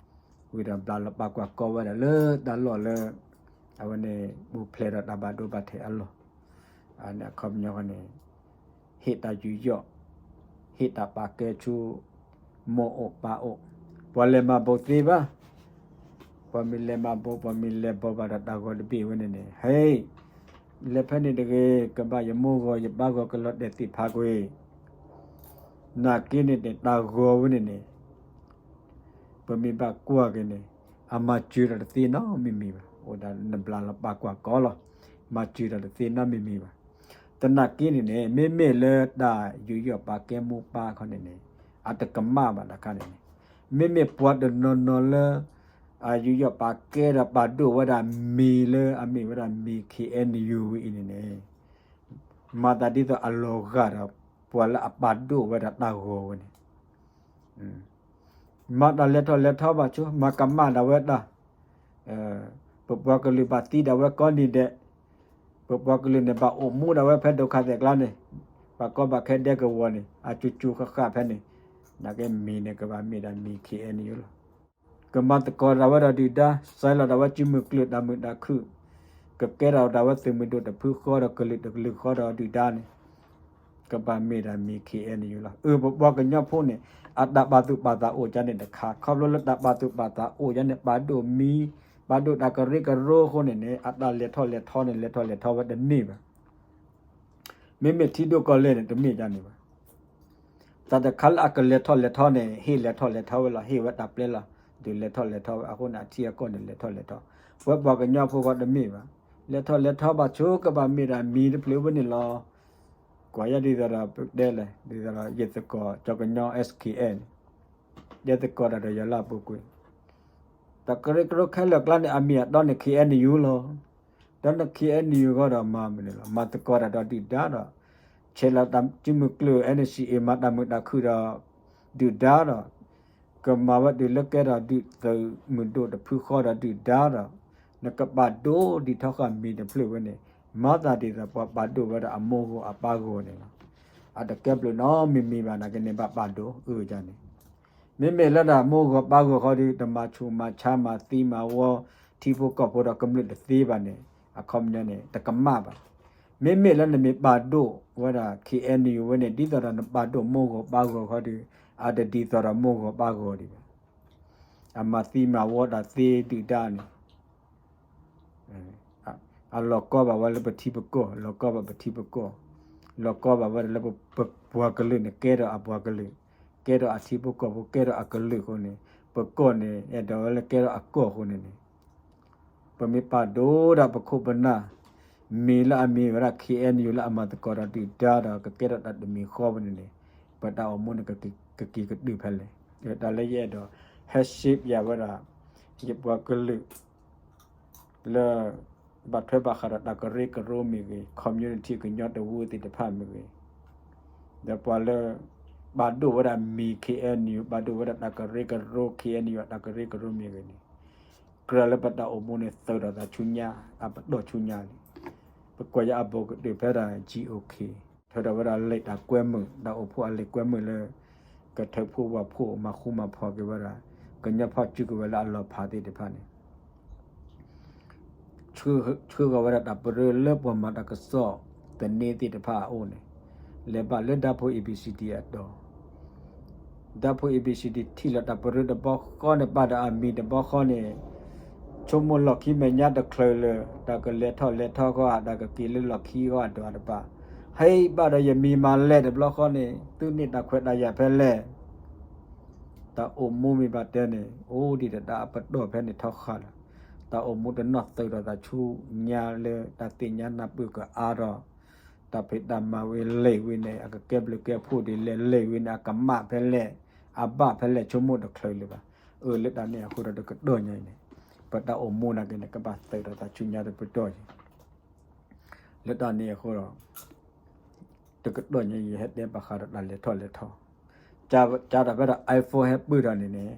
ဝံၤဒီးဘျးလီၤပာ်ကွၢ်ကီဝဲဒၣ်လၢတၢ်လီၢ်လၢ အဝဲန့ၣ် ပူၤဖျဲးဒီးတၢ်ဘၣ်ဒိဘၣ်ထံးအလီၢ်, အခီပညီန့ၣ် ဟ့ၣ်တၢ်ယူးယီၣ်, ဟ့ၣ်တၢ်ပာ်ကဲဆူ မိၢ်အိၣ်ပၢ်အိၣ်, ပှၤလဲၤမၤဘိးသ့ဘၣ်, ပှၤမ့ၢ်လဲၤမၤဘိး ပှၤမ့ၢ်လဲၤဘိးဘၣ်ဒီးတၢ်ဂီၤတဘ့ၣ်ဝဲန့ၣ်န့ၣ် ဟဲ, လဲၤဖဲန့ၣ်တဂ့ၤ, ကဘၣ်ယမိၢ်ဂီၤယပၢ်ဂီၤကလီၤတဲာ်သ့ၣ်ဖးကွံာ်, နာ်က့န့ၣ်န့ၣ် တၢ်ဂီၤဝဲန့ၣ်န့ၣ် ပမ့ၢ်ဘၣ်ကွၢ်က့ၤန့ၣ် အမၤစၢၤတၢ်တသ့နီတမံၤမံၤဘၣ်, အိၣ်ဒၣ်နဘျးလီၤပာ်ကွၢ်ကီလီၤ, မၤစၢၤတၢ်တသ့နီတမံၤမံၤဘၣ်. သနာ်က့န့ၣ်န့ၣ် မ့မ့ၢ်လၢတၢ်ယူးယီၣ်ပာ်ကဲမိၢ်ပၢ်ခီန့ၣ်န့ၣ် အတကမၣ်ဘၣ်တခါန့ၣ်န့ၣ်, မ့မ့ၢ်ပှၤတနီၤနီၤလၢ အယူးယီၣ်ပာ်ကဲဒီးပာ်ဒိၣ်ဝဲဒၣ်မံၤလၢအမ့ၢ်ဝဲဒၣ်မံၤ KNU ဝဲအံၤန့ၣ်န့ၣ် မၤသးဒ်သိးအလီၤဂာ်ဒီး ပှၤလၢအပာ်ဒိၣ်ဝဲဒၣ်တၢ်ဂီၤဝဲန့ၣ် မၤတၢ်လဲၤထီၣ်လဲၤထီဘၣ်ဆိ, မၤကမၣ်ဒၣ်ဝဲတၢ်, ပပှၤကလုာ်ဘၣ်သံဒၣ်ဝဲကိးနံၤဒဲး, ပပှၤကလုာ်န့ၣ် ဘၣ်အိၣ်မူဒၣ်ဝဲဖဲဒိခါသဲးကျါန့ၣ်, ဘၣ်ကီဘၣ်ခဲဒဲကဝီၤန့ၣ် အကၠူကၠူဃၣ်ဃၣ်ဖဲန့ၣ်, နာ်က့မံၤန့ၣ် ကဘၣ်မ့ၢ်ဒၣ်မံၤ KNU လီၤ. ကမၤသကိးဒၣ်ဝဲဒီးဒုၣ်ဒါ, စဲးလီၤဒၣ်ဝဲကုမုၢ်ကျုာ်တၢ်မုာ်တၢ်ခုၣ်, ကကဲထီၣ်ဒၣ်ဝဲသုးမုၢ်ဒိၣ်တဖုဃီဒီးကလုာ်တကလုာ်ဃီဒီးဒုၣ်ဒါန့ၣ် ကဘၣ်မ့ၢ်ဒၣ်မံၤ KNU လီၤ. အၢ ပပှၤကညီဖိန့ၣ် အတၢ်ပာ်သူၣ်ပာ်သးအိၣ်ဒ်န့ၣ်တခါ, ခီဖျိလၢတၢ်ပာ်သူၣ်ပာ်သးအိၣ်ဒ်န့ၣ် ပာ်ဒိၣ်မံၤ, ပာ်ဒိၣ်တၢ်ကရၢကရိအဃိန့ၣ်န့ၣ် အတၢ်လဲၤထီၣ်လဲၤထီန့ၣ် လဲၤထီၣ်လဲၤထီဝဲတန့ၢ်ဘၣ်. မ့မ့ၢ်ထံဒိၣ်ကီၢ်လဲၢ်န့ၣ် တမ့ၢ်ဒ်န့ၣ်ဘၣ်. တၢ်တခါလၢအကလဲၤထီၣ်လဲၤထီန့ၣ် ဟ့ၣ်လဲၤထီၣ်လဲၤထီဝဲလီၤ, ဟ့ၣ်ဝဲတၢ်ပျဲလီၤ, ဒုးလဲၤထီၣ်လဲၤထီဝဲအဃိန့ၣ် အထံအကီၢ်န့ၣ် လဲၤထီၣ်လဲၤထီ, ပဝဲပှၤကညီဖိဃီတမ့ၢ်ဘၣ်. လဲၤထီၣ်လဲၤထီဘၣ်ဆိ ကဘၣ်မ့ၢ်ဒၣ်မံၤတဖျၢၣ်ဝဲန့ၣ်လီၤ. ကွၢ်ယဲဒ်သိးဒီးပတဲလဲၣ်, ဒ်သိးဒီးယသကိးကၠီကညီ SKN န့ၣ် ယသကိးတၢ်ဒီးယၤလၢအပူၤကွံာ်, တၢ်ကရၢကရိခဲလၢာ်ကျါန့ၣ် အမ့ၢ်အတီန့ၣ် KNU လီၤ. ဒီးန့ၣ် KNU ဃီဒီးမၤမနုၤလီၤ, မၤသကိးတၢ်ဒီးဒုၣ်ဒါဒီး ဆဲးလီၤတၢ်ကုမုၢ်ကျုာ် NCA မၤတၢ်မုာ်တၢ်ခုၣ်ဒီးဒုၣ်ဒါဒီး ကမၤဝဲတုၤလၢကဲထီၣ်ဒုးသုးမုၢ်ဒိၣ်တဖုဃီဒီးဒုၣ်ဒါဒီး နကပာ်ဒိၣ်ဒံးထီဃာ်မံၤတဖျၢၣ်ဝဲန့ၣ် မၤသးဒ်သိးပှၤပာ်ဒိၣ်ဝဲဒၣ်အမိၢ်ဂီၤအပၢ်ဂီၤန့ၣ်လီၤ. အတကဲဘျုးနီတမံၤမံၤဘၣ် နာ်က့န့ၣ် ဘၣ်ပာ်ဒိၣ်အၢၣ်ဒ်န့ၣ် မ့မ့ၢ်လၢဒၣ်မိၢ်ဂီၤပၢ်ဂီၤဃီဒီး တမၤဆူးမၤဆါမၤသံမၤဝီ ထံဖိကီၢ်ဖိဒီးကမျၢၢ်တသ့ဘၣ်န့ၣ် အခီပညီန့ၣ် တကမၣ်ဘၣ်. မ့မ့ၢ်လၢနမ့ၢ်ပာ်ဒိၣ်ဝဲဒၣ် ခ့ၣ်အဲၣ်ယူၣ်ဝဲန့ၣ် ဒ်သိးဒီးနပာ်ဒိၣ်မိၢ်ဂီၤပၢ်ဂီၤခီဒီး အတဒ်သိးဒီးမိၢ်ဂီၤပၢ်ဂီၤဒံးဘၣ်. အမၤသံမၤဝီတၢ်သ့ဒုၣ်ဒါန့ၣ် အလီၤကီဘၣ်ဝဲလၢပထံပကီၢ်, လီၤကီဘၣ်ပထံပကီၢ်, လီၤကီဘၣ်ဝဲဒၣ်လၢပပှၤကလုာ်န့ၣ် ကဲထီၣ်အပှၤကလုာ်, ကဲထီၣ်အထံဖိကီၢ်ဖိ, ကဲထီၣ်အကလုာ်အဃိန့ၣ်, ပကီၢ်န့ၣ် အဲၣ်ဒိးဝဲလၢကဲထီၣ်အကီၢ်အဃိန့ၣ်န့ၣ်, ပမ့ၢ်ပာ်ဒိၣ်ဒၣ်ပခိၣ်ပနၢ် မံၤလၢအမံၤဝဲဒၣ် ခ့ၣ်အဲၣ်ယူၣ် လၢအမၤသကိးဒီးဒုၣ်ဒါဒီး ကကဲထီၣ်တၢ်တမံၤဃီဝဲန့ၣ်န့ၣ်, ပတၢ်အိၣ်မူန့ၣ် ကက့ၤကတုၤဖဲလဲၣ်. တၢ်လၢယအဲၣ်ဒိး ဟဲရှ့ပျးဝဲဒၣ် ယပှၤကလုာ် လၢ ဘၣ်ထွဲဘၣ်ဃးဒီးတၢ်ကရၢကရိမ့ၢ်ဂ့ၤ, community ကညီတဝၢသ့ၣ်တဖၣ်မ့ၢ်ဂ့ၤ, ဒီးပှၤလၢ ပာ်ဒိၣ်ဝဲဒၣ်မံၤ ခ့ၣ်အဲၣ်ယူၣ်, ပာ်ဒိၣ်ဝဲဒၣ်တၢ်ကရၢကရိ ခ့ၣ်အဲၣ်ယူၣ် အတၢ်ကရၢကရိမ့ၢ်ဂ့ၤန့ၣ်, ကြၢးလၢပတၢ်အိၣ်မူန့ၣ် သုးဒီးသးဆူညါ အပတီၢ်ဆူညါန့ၣ်, ပကွၢ်ယအဘူးကတၢၢ်ဖဲဒၣ် G O K ထုးထီၣ်ဝဲဒၣ်လံာ်တၢ်ကွဲမုာ်, တၢ်အိၣ်ဖှိၣ်အလံာ်ကွဲမုာ်လၢ ကထၢဖှိၣ်ဝၣ်ဖှိၣ် မၤဃူမၤဖိးက့ၤဝဲဒၣ် ကညီဖီၣ်စုကဝဲၤလၢအလီၤဖးသ့ၣ်တဖၣ်န့ၣ် ဆှၢဃီၤဝဲဒၣ်တၢ်ပရၢလၢပှၤမၤတၢ်ကစီၣ်သန့သ့ၣ်တဖၣ်အအိၣ်န့ၣ်, လဲၤဘၣ်လၢဒၢဖိ A B C D အတီၤ, ဒၢဖိ A B C D ထံၣ်လီၤတၢ်ပရၢတဘီဃီန့ၣ် ပာ်ဒီးအမံၤတဘီဃီန့ၣ်, ဆိကမိၣ်လီၢ်ခံမဲာ်ညါတချုးလၢၤ, တၢ်ကလဲၤထီၣ်လဲၤထီဃီဧါ, တၢ်ကက့ၤလၢလီၢ်ခံဃီဧါ, ဒီးတပာ်, ဟဲဘၣ်ဒီးယမံၤမၤလဲၣ်တဘျီဃီန့ၣ် သုန့ၢ်တၢ်ခွဲးတၢ်ယာ်ဖဲလဲၣ် တၢ်အိၣ်မူမ့ၢ်ဘၣ်တဲန့ၣ် အိၣ်ဒံးတၢ်အပတီၢ်ဖဲန့ၣ်ထီဃာ်လီၤ. တၢ်အိၣ်မူတနီၣ်သုးဒီးသးဆူညါလၢတၢ်သ့ၣ်ညါနၢ်ပၢၢ်ကအါထီၣ်, တၢ်ဖံးတၢ်မၤဝံၤလံာ်ဝံၤန့ၣ် အကကဲဘျုးကဲဖှိၣ်ဒ်လဲၣ်, လံာ်ဝံၤန့ၣ် အကမၣ်ဖဲလဲၣ်, အဘၣ်ဖဲလဲၣ် ဆိကမိၣ်တချုးလၢၤဘၣ်. အၢ လၢတၢ်န့ၣ်အဃိဒီးတကတီၢ်ညါအံၤန့ၣ် ပတၢ်အိၣ်မူနာ်က့န့ၣ် ကဘၣ်သုးဒီးသးဆူညါတပတီၢ်အံၤ လၢတၢ်န့ၣ်အဃိဒီး တကတီၢ်ညါအံၤ ယဟဲတဲဘၣ်ဃးဒီးတၢ်လဲၤထီၣ်လဲၤထီ, ကၢ်ဒီးဖဲဒၣ် iPhone ဟဲပၢၢ်ထီၣ်န့ၣ်န့ၣ်,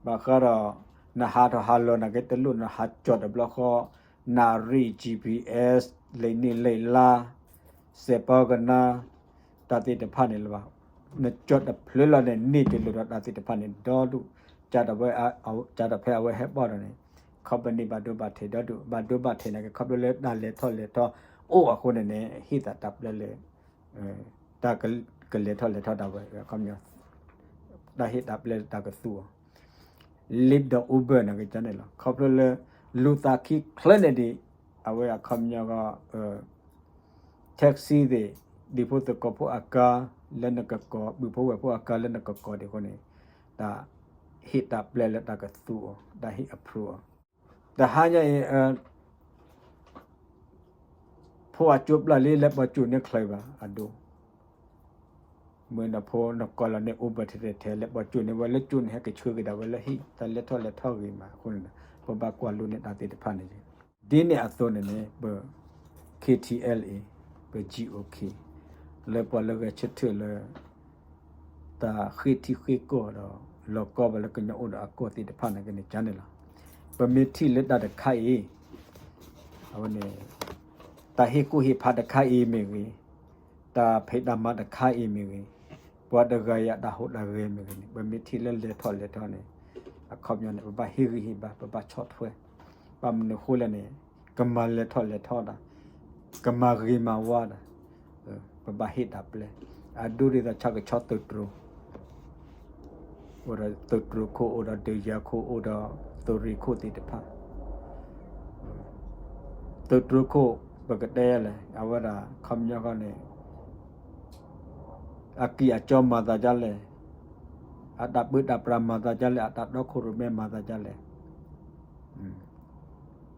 ဘၣ်ဃးဒီး နဟးထီၣ်ဟးလီၤနာ်က့ တလိၣ်နဟးကၠီၣ်တဘျီဃီ, နရံၣ် G P S လံာ်နံၣ်လံာ်လါ, စဲးပီကနါ, တၢ်သ့ၣ်တဖၣ်န့ၣ်လၢၤဘၣ်. နကၠီၣ်တဖျၢၣ်လီၤန့ၣ် န့ၢ်တလၢၤဒီးတၢ်သ့ၣ်တဖၣ်န့ၣ်ဒီဒူၣ်, ကၢ်ဒီးဖဲအဝဲဟဲပၢၢ်ထီၣ်န့ၣ် company ဘၣ်ဒိဘၣ်ထံးဒီဒူၣ်, ဘၣ်ဒိဘၣ်ထံးနာ်က့ ခီဖျိလၢတၢ်လဲၤထီၣ်လဲၤထီအိၣ်အဃိန့ၣ်န့ၣ် ဟ့ၣ်သးတၢ်ပျဲလၢ တၢ်ကလဲၤထီၣ်လဲၤထီဒၣ်ဝဲ ခီပညီ တၢ်ဟ့ၣ်တၢ်ပျဲလၢတၢ်ကသူအီၤ, Lyft ဒီး Uber နာ်က့န့ၣ်လီၤ. ခီဖျိလၢ လူၤသးခံချၢန့ၣ်ဒံး အဝဲအခီပညီကီး taxi သ့ၣ် ဒ်ဖိသကိးဖိအကါ လၢနကကိး ပုၢ်ဖိဝဲၢ်ဖိအကါလၢနကကိးဒံးအဃိန့ၣ် တၢ်ဟ့ၣ်တၢ်ပျဲလၢတၢ်ကသူအီၤ တၢ်ဟ့ၣ် approve အီၤ, တဟါညါအံၤ ဖိအကၠိပျၢ်လံ လဲၤပိာ်ကၠိၣ်န့ၢ်ချၢဘၣ် အဒိ မ့ၢ်နဖိနကိးလီၤန့ၢ် Uber ထဲထဲထဲ လဲၤပိာ်ကၠိၣ်န့ၢ်ဝဲလၢကၠိၣ်န့ၣ် ဟဲက့ၤဆှၢက့ၤဒၣ်ဝဲလၢဟံၣ် တၢ်လဲၤထီၣ်လဲၤထီဂ့ၤမးအဃိန့ၣ် ပဘၣ်ကွၢ်လိန့ၢ်တၢ်သ့ၣ်တဖၣ်န့ၣ် ဒ်န့ၣ်အသိးန့ၣ်န့ၣ် ပ K T L A ပ G O K လၢပှၤလၢဂဲၤဆၢထၢၣ်လၢ တၢ်ဃ့ထံဃ့ကီၢ်ဒီး လီၤကီဘၣ်လၢကညီအိၣ်ဒီးအကီၢ်သ့ၣ်တဖၣ်နာ်က့န့ၣ် ကန့ၣ်လီၤ. ပမ့ၢ်ထံၣ်လၢတၢ်တခါအံၤ အဝဲန့ၣ် တၢ်ဟ့ၣ်ကူၣ်ဟ့ၣ်ဖးတခါအံၤမ့ၢ်ဂ့ၤ, တၢ်ဖံးတၢ်မၤတခါအံၤမ့ၢ်ဂ့ၤ, ပှၤတဂၤအံၤအတၢ်ဟူးတၢ်ဂဲၤမ့ၢ်ဂ့ၤန့ၣ် ပမ့ၢ်ထံၣ်လၢလဲၤထီၣ်လဲၤထီန့ၣ် အခီပညီန့ၣ် ပဘၣ်ဟ့ၣ်ဂံၢ်ဟ့ၣ်ဘါ ပဘၣ်ဆီၣ်ထွဲ, ဘၣ်မနုၤအဃိလဲၣ်န့ၣ် ကမၤလဲၤထီၣ်လဲၤထီတၢ်, ကမၤဂ့ၤမၤဝါတၢ် ပဘၣ်ဟ့ၣ်တၢ်ပျဲ, အဒိဒ်သိးဆၣ်ကဆီသုးတြိၤ, အိၣ်ဒီးသုးတြိၤခိၣ် အိၣ်ဒီးဒုးယၤခိၣ် အိၣ်ဒီးသုးရ့ၣ်ခိၣ်သ့ၣ်တဖၣ်, သုးတြိၤခိၣ် ပကတဲလဲၣ် အဝဲဒၣ်ခီပညီဃီန့ၣ် အကံၢ်အစီမၤသးဒ်လဲၣ်, အတၢ်ပၢတၢ်ပြးမၤသးဒ်လဲၣ်, အတၢ်တီခိၣ်ရိၣ်မဲမၤသးဒ်လဲၣ်,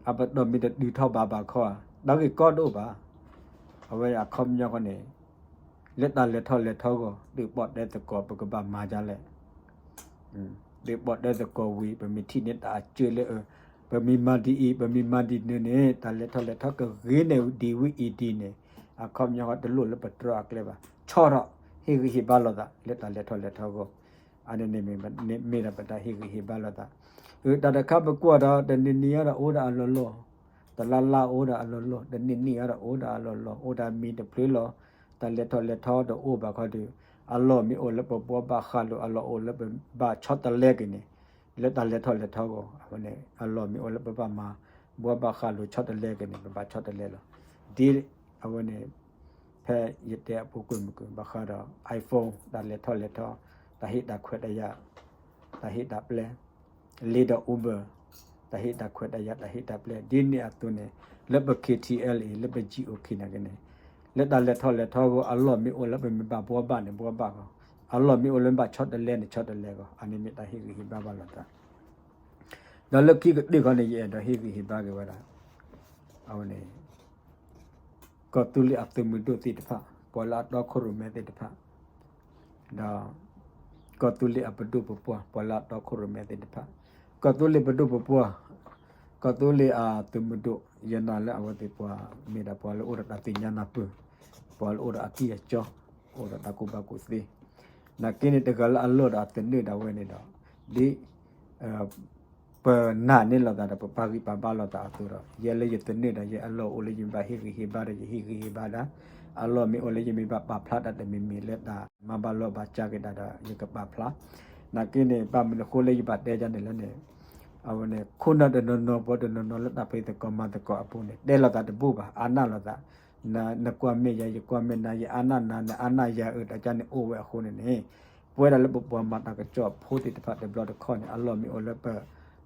အပတီၢ်မ့ၢ်တတုၤထီၣ်ဘၣ်ဘၣ်ခီဧါ, တၢ်ဂ့ၢ်ကီတအိၣ်ဘၣ်. အဝဲအခီပညီဃီန့ၣ် လၢတၢ်လဲၤထီၣ်လဲၤထီအဂီၢ် ဒုးပီၣ်တဲသကိး ပကဘၣ်မၤဒ်လဲၣ်, ဒုးပီၣ်တဲသကိးဝံၤ ပမ့ၢ်ထံၣ်န့ၢ်တၢ်အစၢလၢ ပမ့ၢ်မၤဒ်အံၤ ပမ့ၢ်မၤဒ်န့ၣ်န့ၣ် တၢ်လဲၤထီၣ်လဲၤထီကဂ့ၤန့ၢ်ဒံးဝံၤအံၤဒ်န့ၣ် အခီပညီဃီတလိၣ်လၢပတြီအကျဲဘၣ်. ဆီၣ်ထီၣ်ဟ့ၣ်ဂံၢ်ဟ့ၣ်ဘါလိာ်သး လၢတၢ်လဲၤထီၣ်လဲၤထီအဂီၢ်, အန့ၣ်န့ၣ်မ့ၢ် မ့ၢ်ဒၣ်ပတၢ်ဟ့ၣ်ဂံၢ်ဟ့ၣ်ဘါလိာ်သး. တၢ်တခါပကွၢ်ဒီး တနံၤနံၤအံၤဒီးအိၣ်ဒၣ်အလီၢ်လီၢ်, တလါလါအိၣ်ဒၣ်အလီၢ်လီၢ်, တနံၣ်နံၣ်အံၤဒီးအိၣ်ဒၣ်အလီၢ်လီၢ်, အိၣ်ဒၣ်မံၤတဖျၢၣ်လီၤ. တၢ်လဲၤထီၣ်လဲၤထီတအိၣ်ဘၣ်ခီဒီး အလီၢ်မ့ၢ်အိၣ်လၢပဘှီဘၣ်ဃးလိာ် အလီၢ်အိၣ်လၢပဘၣ်ဆီတလဲက့ၤန့ၣ် လၢတၢ်လဲၤထီၣ်လဲၤထီအဂီၢ် အဝဲန့ၣ် အလီၢ်မ့ၢ်အိၣ်လၢပဘၣ်မၤ ဘှီဘၣ်ဃးလိာ်ဆီတလဲက့ၤန့ၣ် ပဘၣ်ဆီတလဲလီၤ. ဒ်အဝဲန့ၣ် ဖဲယတဲအပူၤကွံာ်မုၢ်ကွံာ် ဘၣ်ဃးဒီး iPhone တၢ်လဲၤထီၣ်လဲၤထီ, တၢ်ဟ့ၣ်တၢ်ခွဲးတၢ်ယာ်, တၢ်ဟ့ၣ်တၢ်ပျဲ, လ့ဒီး Uber တၢ်ဟ့ၣ်တၢ်ခွဲးတၢ်ယာ် တၢ်ဟ့ၣ်တၢ်ပျဲ ဒ်န့ၣ်အသိးန့ၣ် လၢပ K T L A လၢပ G O K နာ်က့န့ၣ် လၢတၢ်လဲၤထီၣ်လဲၤထီအဂီၢ် အလီၢ်မ့ၢ်အိၣ်လၢပမ့ၢ်ဘၣ်ဘှီဘၣ်န့ၣ် ဘှီဘၣ်ဂီၢ်, အလီၢ်မ့ၢ်အိၣ်လၢမ့ၢ်ဘၣ်ဆီတလဲန့ၣ် ဆီတလဲဂီၢ်, အန့ၣ်မ့ၢ်တၢ်ဟ့ၣ်ဂံၢ်ဟ့ၣ်ဘါဘၣ်လိာ်သး ဒီးလၢခံကတၢၢ်ခီန့ၣ် ယအဲၣ်ဒိးဟ့ၣ်ဂံၢ်ဟ့ၣ်ဘါက့ၤဝဲဒၣ် အဝဲန့ၣ် ကီၢ်သူလ့ၤအသုးမုၢ်ဒိၣ်သ့ၣ်တဖၣ်, ပှၤလၢအတီခိၣ်ရိၣ်မဲသ့ၣ်တဖၣ်, ဒီး ကီၢ်သူလ့ၤအပဒိၣ်ပပှၢ်, ပှၤလၢအတီခိၣ်ရိၣ်မဲသ့ၣ်တဖၣ်, ကီၢ်သူလ့ၤပဒိၣ်ပပှၢ်, ကီၢ်သူလ့ၤအသုးမုၢ်ဒိၣ်, ယနာ်လၢအဝဲသ့ၣ်ပှၤမ့ၢ်ဒၣ်ပှၤလၢအိၣ်ဒီးတၢ်သ့ၣ်ညါနၢ်ပၢၢ်, ပှၤလၢအိၣ်ဒီးအကံၢ်အစီ, အိၣ်ဒီးတၢ်ကူၣ်ဘၣ်ကူၣ်သ့, နာ်က့န့ၣ် တဂၤလၢအလီၢ်ဒီးအသနၢၣ်ဒၣ်ဝဲန့ၣ်ဒီး ဒ် ပနာ်န့ၢ်လိာ်သးဒီးပပာ်ဂံၢ်ပာ်ဘါလိာ်သးအသိးဒီး ယဲလၢယသနၢၣ်ဒီး ယဲအလီၢ်အိၣ်လၢယမ့ၢ်ဘၣ်ဟ့ၣ်ဂံၢ်ဟ့ၣ်ဘါဒီး ယဟ့ၣ်ဂံၢ်ဟ့ၣ်ဘါဒၣ်, အလီၢ်မ့ၢ်အိၣ်လၢယမ့ၢ်ဘၣ်ပာ်ဖျါတၢ်တမံၤမံၤလၢတၢ်မၤဘၣ်လိာ်ဘၣ်စးက့ၤတၢ်ဒီး ယကပာ်ဖျါ, နာ်က့န့ၣ် ဘၣ်မနုၤအဃိလၢယဘၣ်တဲဒ်န့ၣ်လဲၣ်န့ၣ်, အဝဲန့ၣ် ခိၣ်နၢ်တနီၤနီၤ ပှၤတနီၤနီၤလၢတၢ်ဖံးသကိးမၤသကိးအပူၤန့ၣ် တဲလိာ်သးတဘူၣ်ဘၣ်, အါန့ၢ်လိာ်သး, နကွၢ်မဲာ်ယၤ ယကွၢ်မဲာ်နၤ ယအါန့ၢ်နၤ နအါန့ၢ်ယၤအၢ တၢ်ကန့ၣ်အိၣ်ဝဲအဃိန့ၣ်န့ၣ် ပဝဲဒၣ်လၢပပှၤမၤတၢ်ကစီၣ်ဖိသ့ၣ်တဖၣ်တဘျီတခီၣ်န့ၣ် အလီၢ်မ့ၢ်အိၣ်လၢပ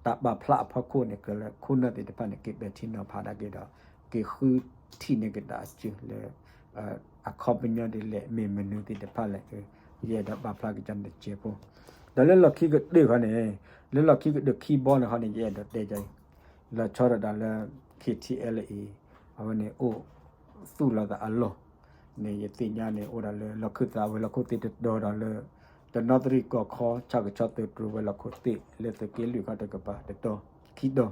တၢ်ပာ်ဖျါအဖီခိၣ်န့ၣ် ကြၢးလၢခိၣ်နၢ်သ့ၣ်တဖၣ်န့ၣ် က့ၤပဲာ်ထံနီၤဖးဒၣ်က့ၤဒီး က့ၤဃုထံၣ်န့ၢ်က့ၤတၢ်အစုလၢ အခီပညီဒ်လဲၣ် မ့ၢ်မနုၤသ့ၣ်တဖၣ်လဲၣ်, ယအဲၣ်ဒိးပာ်ဖျါက့ၤကန့ၣ်တစဲးဖိ, ဒီးလၢလီၢ်ခံကတၢၢ်ခီန့ၣ်, လၢလီၢ်ခံကတၢၢ်ခံဘီန့ၣ်ခီန့ၣ် ယအဲၣ်ဒိးတဲက့ၤ လီၤဆီဒၣ်တၢ်လၢ K T L A အဝဲန့ၣ်အိၣ်သူၣ်လီၤသးအလီၢ် န့ၣ် ယသ့ၣ်ညါန့ၣ် အိၣ်ဒၣ်လၢလီၢ်ခၢၣ်သးဝဲၤလီၢ်ခိၣ်သ့ၣ်တတီၤဒီးလၢ တနီသရံၣ်ကီၢ်ခီ ဆၣ်ကဆီသုးတြိၤဝဲၤလီၢ်ခိၣ်သ့ၣ် လၢသုးက့လွံၢ်ခီတကပၤတတီၤ, ခံတီၤ,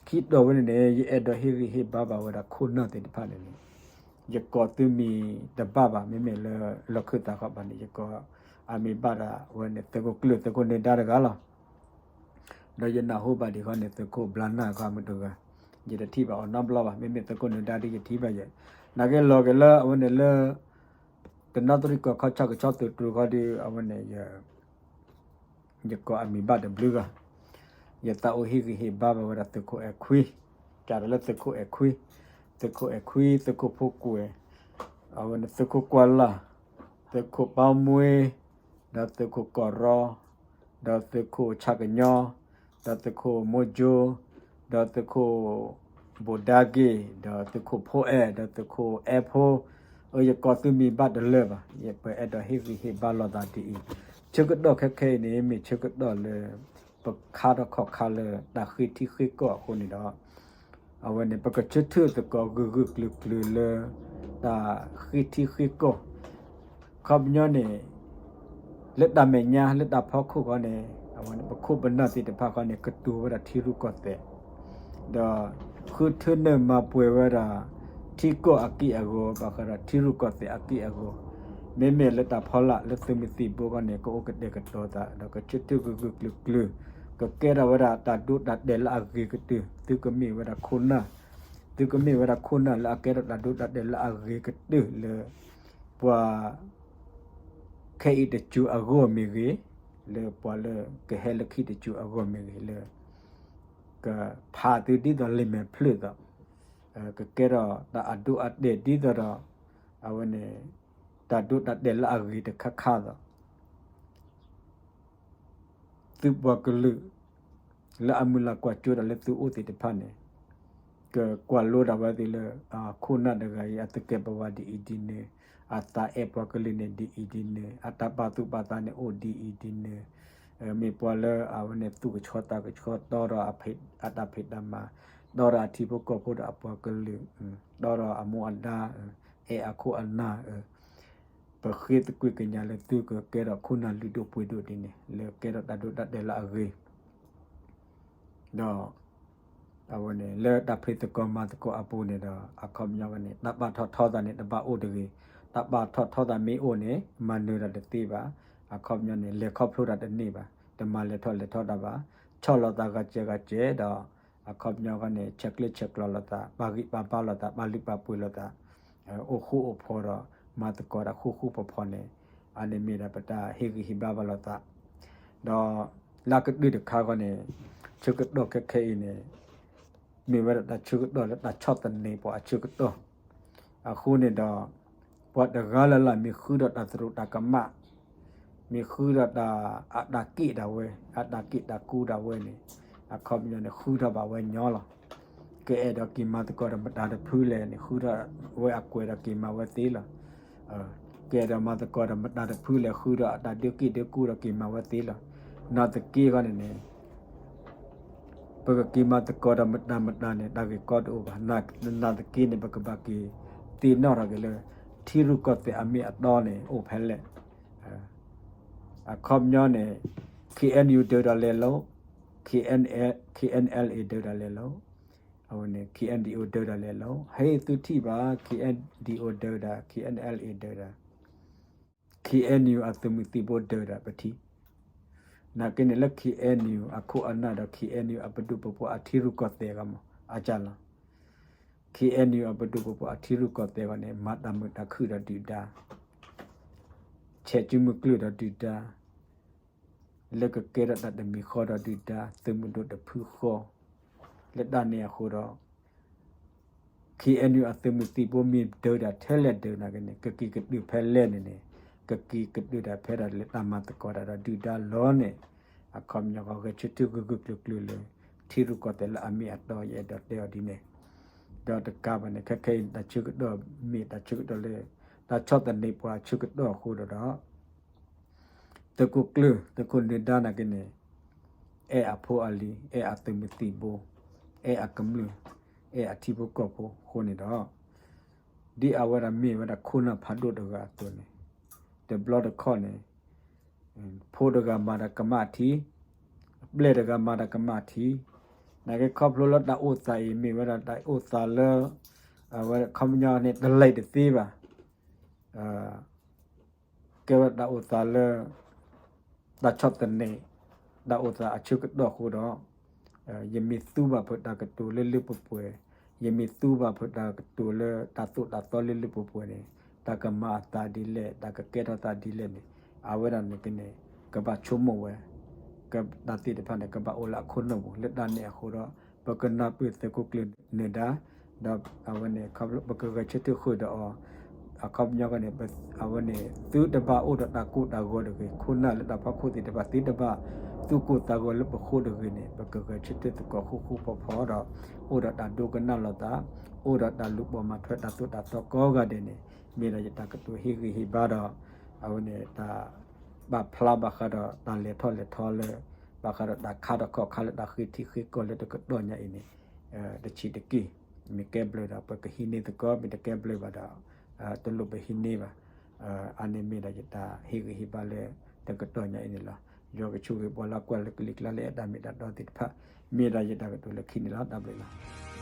ခံတီၤဝဲန့ၣ်န့ၣ် ယအဲၣ်ဒိးဟ့ၣ်ဂံၢ်ဟ့ၣ်ဘါဘၣ်ဝဲဒၣ်ခိၣ်နၢ်သ့ၣ်တဖၣ်န့ၣ်န့ၣ် ယကိးသုမံၤတဘၣ်ဘၣ် မ့မ့ၢ်လၢလီၢ်ခၢၣ်သးခီဘၣ်န့ၣ် ယကိးအမံၤဘၣ်ဒၣ်ဝဲန့ၣ် သုးခိၣ်ကျၢၢ် သုးခိၣ်နၢၤဒါတဂၤလီၤ. ဒီးယနၢ်ဟူဘၣ်ဒံးခီန့ၣ် သုးခိၣ်ဘျါနၢ်ခီမုၢ်တဂၤ, ယတထံၣ်ဘၣ်အီၤနီတဘျီဘၣ်, မ့မ့ၢ်သုးခိၣ်နၢၤဒါဒ်ယထံၣ်ဘၣ်ယဲ, နာ်က့လီၤက့ၤလၢအဝဲန့ၣ်လၢ တနီသရံၣ်ကီၢ်ခီ ဆၣ်ကဆီသုးတြိၤခီဒီး အဝဲန့ၣ် ယကိးအမံၤဘၣ်တဘျုးဂၤ, ယသးအိၣ်ဟ့ၣ်ဂံၢ်ဟ့ၣ်ဘါဘၣ်ဝဲဒၣ်သုးခိၣ်အဲၣ်ခွံ, ကးဒီးလၢသုးခိၣ်အဲၣ်ခွံ, သုးခိၣ်အဲၣ်ခွံ, သုးခိၣ်ဖိကွဲၤ, အဝဲန့ၣ်သုးခိၣ်ကွၢ်လၢ်, သုးခိၣ်ပၢ်မှ့, ဒီးသုးခိၣ်ကီၢ်ရီ, ဒီးသုးခိၣ်ဆၣ်ကညီ, ဒီးသုးခိၣ်မိၢ်ကၠိ, ဒီးသုးခိၣ် ဘိၣ်ဒါက့ၢ်, ဒီးသုးခိၣ်ဖိအဲၣ်, ဒီးသုးခိၣ်အဲၣ်ဖိ, အၢ ယကိးသုမံၤဘၣ်တလၢာ်ဘၣ်, ယပအဲၣ်ဒိးဟ့ၣ်ဂံၢ်ဟ့ၣ်ဘါလိာ်သးဒ်အံၤ, ဆၢကတီၢ်ခဲခဲအံၤန့ၣ် မ့ၢ်ဆၢကတီၢ်လၢပခါထီၣ်ခီၣ်ခါလၢတၢ်ဃ့ထံဃ့ကီၢ်အဃိန့ၣ်ဒီး အဝဲန့ၣ် ပကဆၢထၢၣ်သကိးဂၢၢ်ဂၢၢ်ကျၢၤကျၢၤလၢ တၢ်ဃ့ထံဃ့ကီၢ် ခီပညီန့ၣ် လၢတၢ်မဲာ်ညါ လၢတၢ်ဖီခိၣ်ခီန့ၣ် အဝဲန့ၣ် ပခိၣ်ပနၢ်သ့ၣ်တဖၣ်ခီန့ၣ် ကတိၤဝဲဒၣ်ထံရူၢ်ကီၢ်သဲး ဒီးဃုထၢနုာ်မၤပှဲၤဝဲဒၣ် ထံကီၢ်အက့ၢ်အဂီၤ ဘၣ်ဃးဒီးထံရူၢ်ကီၢ်သဲးအက့ၢ်အဂီၤ, မ့မ့ၢ်လၢတၢ်ဖီလာ်လၢသုးမုၢ်သံၣ်ဘိခီန့ၣ် ကအိၣ်ကတဲာ်ကတီၤသး ဒီးကဆၢထၢၣ်ဂၢၢ်ဂၢၢ်ကျၢၤကျၢၤ, ကကဲထီၣ်ဝဲဒၣ်တၢ်ဒိတၢ်တဲာ်လၢအဂ့ၤကတၢၢ်, သုကမ့ၢ်ဝဲဒၣ်ခိၣ်နၢ်, သုကမ့ၢ်ဝဲဒၣ်ခိၣ်နၢ်လၢအကဲထီၣ်တၢ်ဒိတၢ်တဲာ်လၢအဂ့ၤကတၢၢ်လၢ ပှၤ ခဲအံၤတစိၤအဂီၢ်မ့ၢ်ဂ့ၤ, လၢပှၤလၢကဟဲလၢခံတစိၤအဂီၢ်မ့ၢ်ဂ့ၤ, လၢကဖးသုဒ်သိးလံာ်မဲာ်ဖျၢၣ်သိး, ကကဲထီၣ်တၢ်အဒိအတဲာ်ဒ်သိးဒီး အဝဲန့ၣ် တၢ်ဒိတၢ်တဲာ်လၢအဂ့ၤတခါခါသိး သုပှၤကလုာ် လၢအမုၢ်လၢ်ကွၢ်စိတၢ်လၢသုအိၣ်သ့ၣ်တဖၣ်န့ၣ် ကကွၢ်လိဒၣ်ဝဲသ့ၣ်လၢ ခိၣ်နၢ်တဂၤအံၤ အသကဲးပဝးဒ်အံၤဒ်နုၤ, အသးအဲၣ်ပှၤကလုာ်န့ၣ်ဒ်အံၤဒ်နုၤ, အတၢ်ပာ်သူၣ်ပာ်သးန့ၣ်အိၣ်ဒ်အံၤဒ်နုၤ, မ့ၢ်ပှၤလၢအဝဲန့ၣ်သူၣ်ကဆှီသးကဆှီ တီဒီးအတၢ်ဖံးတၢ်မၤ, တီဒီးအထံဖိကီၢ်ဖိဒီးအပှၤကလုာ်, တီဒီးအမူအဒါ, အဲၣ်အခိၣ်အနၢ်, ပဃ့သကွံာ်ကညးလၢသုကကဲထီၣ်ခိၣ်နၢ်လုၢ်ဒိၣ်ပှ့ၤဒိၣ်ဒ်န့ၣ် လၢကဲထီၣ်တၢ်ဒိတၢ်တဲာ်လၢအဂ့ၤ ဒီး အဝဲန့ၣ် လၢတၢ်ဖံးသကိးမၤသကိးအပူၤန့ၣ်ဒီး အခီပညီဝဲန့ၣ် တၢ်ပာ်ထီၣ်ထီသးန့ၣ် တဘၣ်အိၣ်တဂ့ၤ, တၢ်ပာ်ထီၣ်ထီသးမ့ၢ်အိၣ်န့ၣ် မၤနၢၤတၢ်တသ့ဘၣ်, အခီပညီန့ၣ် လဲၤခီဖျိတၢ်တန့ၢ်ဘၣ်, တမၤလဲၤထီၣ်လဲၤထီတၢ်ဘၣ်, ဆီၣ်လီၤသးဂၤစဲးဂၤစဲးဒီး အခီပညီခီန့ၣ် ဆဲးကျၢဆဲးကျိးလိာ်သး, ပာ်ဂံၢ်ပာ်ဘါလိာ်သး, ပာ်လုၢ်ပာ်ပှ့ၤလိာ်သး, အိၣ်ဃူအိၣ်ဖိးဒီး မၤသကိးတၢ်ဃူဃူဖိးဖိးန့ၣ် အန့ၣ်မ့ၢ်ဒၣ်ပတၢ်ဟ့ၣ်ဂံၢ်ဟ့ၣ်ဘါဘၣ်လိာ်သး, ဒီးလၢကတၢၢ်တခါခီန့ၣ် ဆၢကတီၢ်ခဲခဲအံၤန့ၣ် မ့ၢ်ဝဲဒၣ်တၢ်ဆၢကတီၢ်လၢတၢ်ဆီၣ်သနံးပှၤအဆၢကတီၢ်, အဃိန့ၣ်ဒီး ပှၤတဂၤလၢ်လၢ်မ့ၢ်ဃုထီၣ်တၢ်သရူးတၢ်ကမၣ်, မ့ၢ်ဃုထီၣ်တၢ်အတၢ်က့ၣ်ဒၣ်ဝဲ, အတၢ်က့ၣ်တၢ်ကူဒၣ်ဝဲန့ၣ်, အခီပညီန့ၣ် ဃုထီၣ်ဘၣ်ဝဲညီလီၤ. ကအဲၣ်ဒိးက့ၤမၤသကိးဒီးမတၤတဖုလဲၣ်န့ၣ် ဃုထီၣ်ဝဲအကွဲးဒီးက့ၤမၤဝဲသ့လီၤ. ကအဲၣ်ဒိးမၤသကိးဒီးမတၤတဖုလဲၣ် ဃုထီၣ်အတၢ်ဒုးက့ၣ်ဒုးကူဒီးက့ၤမၤဝဲသ့လီၤ. နာ်သက့အဂီၢ်န့ၣ်န့ၣ် ပကက့ၤမၤသကိးဒီးမတၤမတၤန့ၣ် တၢ်ဂ့ၢ်ကီတအိၣ်ဘၣ်. နာ်သက့န့ၣ် ပကဘၣ်က့ၤသ့ၣ်နီၣ်ထီၣ်က့ၤလၢ ထံရူၢ်ကီၢ်သဲးအမ့ၢ်အတီန့ၣ် အိၣ်ဖဲလဲၣ်. အခီပညီန့ၣ် K N U ဒၢးတၢ်လဲၤလိၤ, K N L, K N L A ဒၢးတၢ်လဲၤလိၤ, အဝဲန့ၣ် K N D O ဒၢးတၢ်လဲၤလိၤ, ဟဲသုထံၣ်ဘၣ် K N D O ဒၢးတၢ် K N L A ဒၢးတၢ် K N U အသုးမုၢ်သံၣ်ဘိဒၢးတၢ်ပထံၣ်, နာ်က့န့ၣ်လၢ K N U အခိၣ်အနၢ်ဒီး K N U အပဒိၣ်ပပှၢ်အထံရူၢ်ကီၢ်သဲးအဂီၢ်မး အကၢ်လီၤ. K N U အပဒိၣ်ပပှၢ်အထံရူၢ်ကီၢ်သဲးအဂီၢ်န့ၣ် မၤတၢ်မုာ်တၢ်ခုၣ်ဒီးဒုၣ်ဒါ, ဆဲးစုမုၢ်ကျၢၢ်ဒီးဒုၣ်ဒါ, လၢကကဲထီၣ်တၢ်တမံၤဃီဒီးဒုၣ်ဒါ သုးမုၢ်ဒိၣ်တဖုဃီ, လၢတၢ်န့ၣ်အဃိဒီး K N U အသုးမုၢ်သံၣ်ဘိမ့ၢ်ဒၢးတၢ်ထဲလဲၣ်ဒၢးနာ်က့န့ၣ် ကက့ၤကတုၤဖဲလဲၣ်န့ၣ်န့ၣ် ကက့ၤကတုၤတၢ်ဖဲဒၣ်လၢတၢ်မၤသကိးတၢ်ဒီးဒုၣ်ဒါလီၤန့ၣ်, အခီပညီဂီၢ်ဂဲၤဆၢထၢၣ်ဂၢၢ်ဂၢၢ်ကျၢၤကျၢၤလၢ ထံရူၢ်ကီၢ်သဲးလၢအမ့ၢ်အတီယအဲၣ်ဒိးတဲအီၤဒ်န့ၣ်, ဒီးတကးဘၣ်န့ၣ် ခဲခဲအံၤန့ၣ် တၢ်ဆၢကတီၢ်မ့ၢ်တၢ်ဆၢကတီၢ်လၢ တၢ်ဆီၣ်သနံးပှၤဆၢကတီၢ်အဃိဒီး သုးခိၣ်ကျၢၢ် သုးခိၣ်နၢၤဒါနာ်က့န့ၣ် အဲၣ်အဖိအလံၤ အဲၣ်အသုးမုၢ်သံၣ်ဘိ အဲၣ်အကမျၢၢ် အဲၣ်အထံဖိကီၢ်ဖိအဃိန့ၣ်ဒီး ဒ်အဝဲဒၣ်မ့ၢ်ဝဲဒၣ်ခိၣ်နၢ်ဖးဒိၣ်တဂၤအသိးန့ၣ် တဘျီတခီၣ်န့ၣ် ဖိတဂၤမၤတၢ်ကမၣ်ထံ ပျဲၢ်တဂၤမၤတၢ်ကမၣ်ထံ နာ်က့ခီဖျိလၢတၢ်အိၣ်သးအံၤမ့ၢ်ဝဲဒၣ်တၢ်အိၣ်သးလၢ အဝဲခီပညီန့ၣ် တလဲၤတသ့ဘၣ် ကဲဝဲဒၣ်တၢ်အိၣ်သးလၢ တၢ်ဆီၣ်သနံး တၢ်အိၣ်သးအဆၢကတီၢ်အဃိဒီး ယမ့ၢ်သူဘၣ်ဖုးတၢ်ကတိၤလၢလၢပှဲၤပှဲၤ, ယမ့ၢ်သူဘၣ်ဖုးတၢ်ကတိၤလၢတၢ်သိၣ်တၢ်သီလၢလၢပှဲၤပှဲၤန့ၣ် တၢ်ကမၤအသးဒ်လဲၣ် တၢ်ကကဲထီၣ်သးဒ်လဲၣ်န့ၣ် အဝဲဒၣ်န့ၣ်ကန့ၣ် ကဘၣ်ဆိကမိၣ်ဝဲ တၢ်သ့ၣ်တဖၣ်န့ၣ် ကဘၣ်အိၣ်လၢအခိၣ်နၢ်ပူၤ လၢတၢ်န့ၣ်အဃိဒီး ပကနၢ်ပၢၢ်သုးခိၣ်ကျၢၢ်နၢၤဒါ ဒီးအဝဲန့ၣ် ပကဂဲၤဆၢထၢၣ်ဃုာ်ဒီးအီၤ အခီပညီန့ၣ် အဝဲန့ၣ် သုတဘၣ်အိၣ်ဒီးတၢ်ကိၢ်တၢ်ဂီၤတဂ့ၤ, ခိၣ်နၢ်လၢတၢ်ဖီခိၣ်သ့ၣ်တဖၣ် သုတဘၣ်သူၣ်ကိၢ်သးဂီၤလၢပဃိတဂ့ၤန့ၣ် ပကဂဲၤဆၢထၢၣ်သကိးဃူဃူဖိးဖိးဒီး အိၣ်ဒီးတၢ်ဒိကနၣ်လိာ်သး, အိၣ်ဒီးတၢ်လူၤပိာ်မၤထွဲတၢ်သိၣ်တၢ်သီကိးဂၤဒဲးန့ၣ် မ့ၢ်ဒီးယတၢ်ကတိၤဟ့ၣ်ဂံၢ်ဟ့ၣ်ဘါဒီး အဝဲန့ၣ်တၢ် ပာ်ဖျါဘၣ်ဃးဒီးတၢ်လဲၤထီၣ်လဲၤထီလၢ ဘၣ်ဃးဒီးတၢ်ခါထီၣ်ခီၣ်ခါလၢတၢ်ဃ့ထံဃ့ကီၢ်လၢတကတီၢ်ညါအံၤန့ၣ် တဆံးတက့ၢ်. မ့ၢ်ကဲဘျုးဒီး ပကဟံးန့ၢ်သကိး, မ့ၢ်တကဲဘျုးဘၣ်ဒီး တလိၣ်ပဟံးန့ၢ်ဘၣ်. အါန့ၢ်မ့ၢ်ဒီးယတၢ်ဟ့ၣ်ဂံၢ်ဟ့ၣ်ဘါလၢတကတီၢ်ညါအံၤန့ၣ်လီၤ. ယွၤကဆိၣ်ဂ့ၤပှၤလၢကွၢ်လၢကလံၤကျါလၢအဲၣ်တၢ်မ့ၢ်တၢ်တီသ့ၣ်တဖၣ်, မ့ၢ်ဒီးယတၢ်ကတိၤလၢခံန့ၣ်လီၤ. တၢ်ဘျုးလီၤ.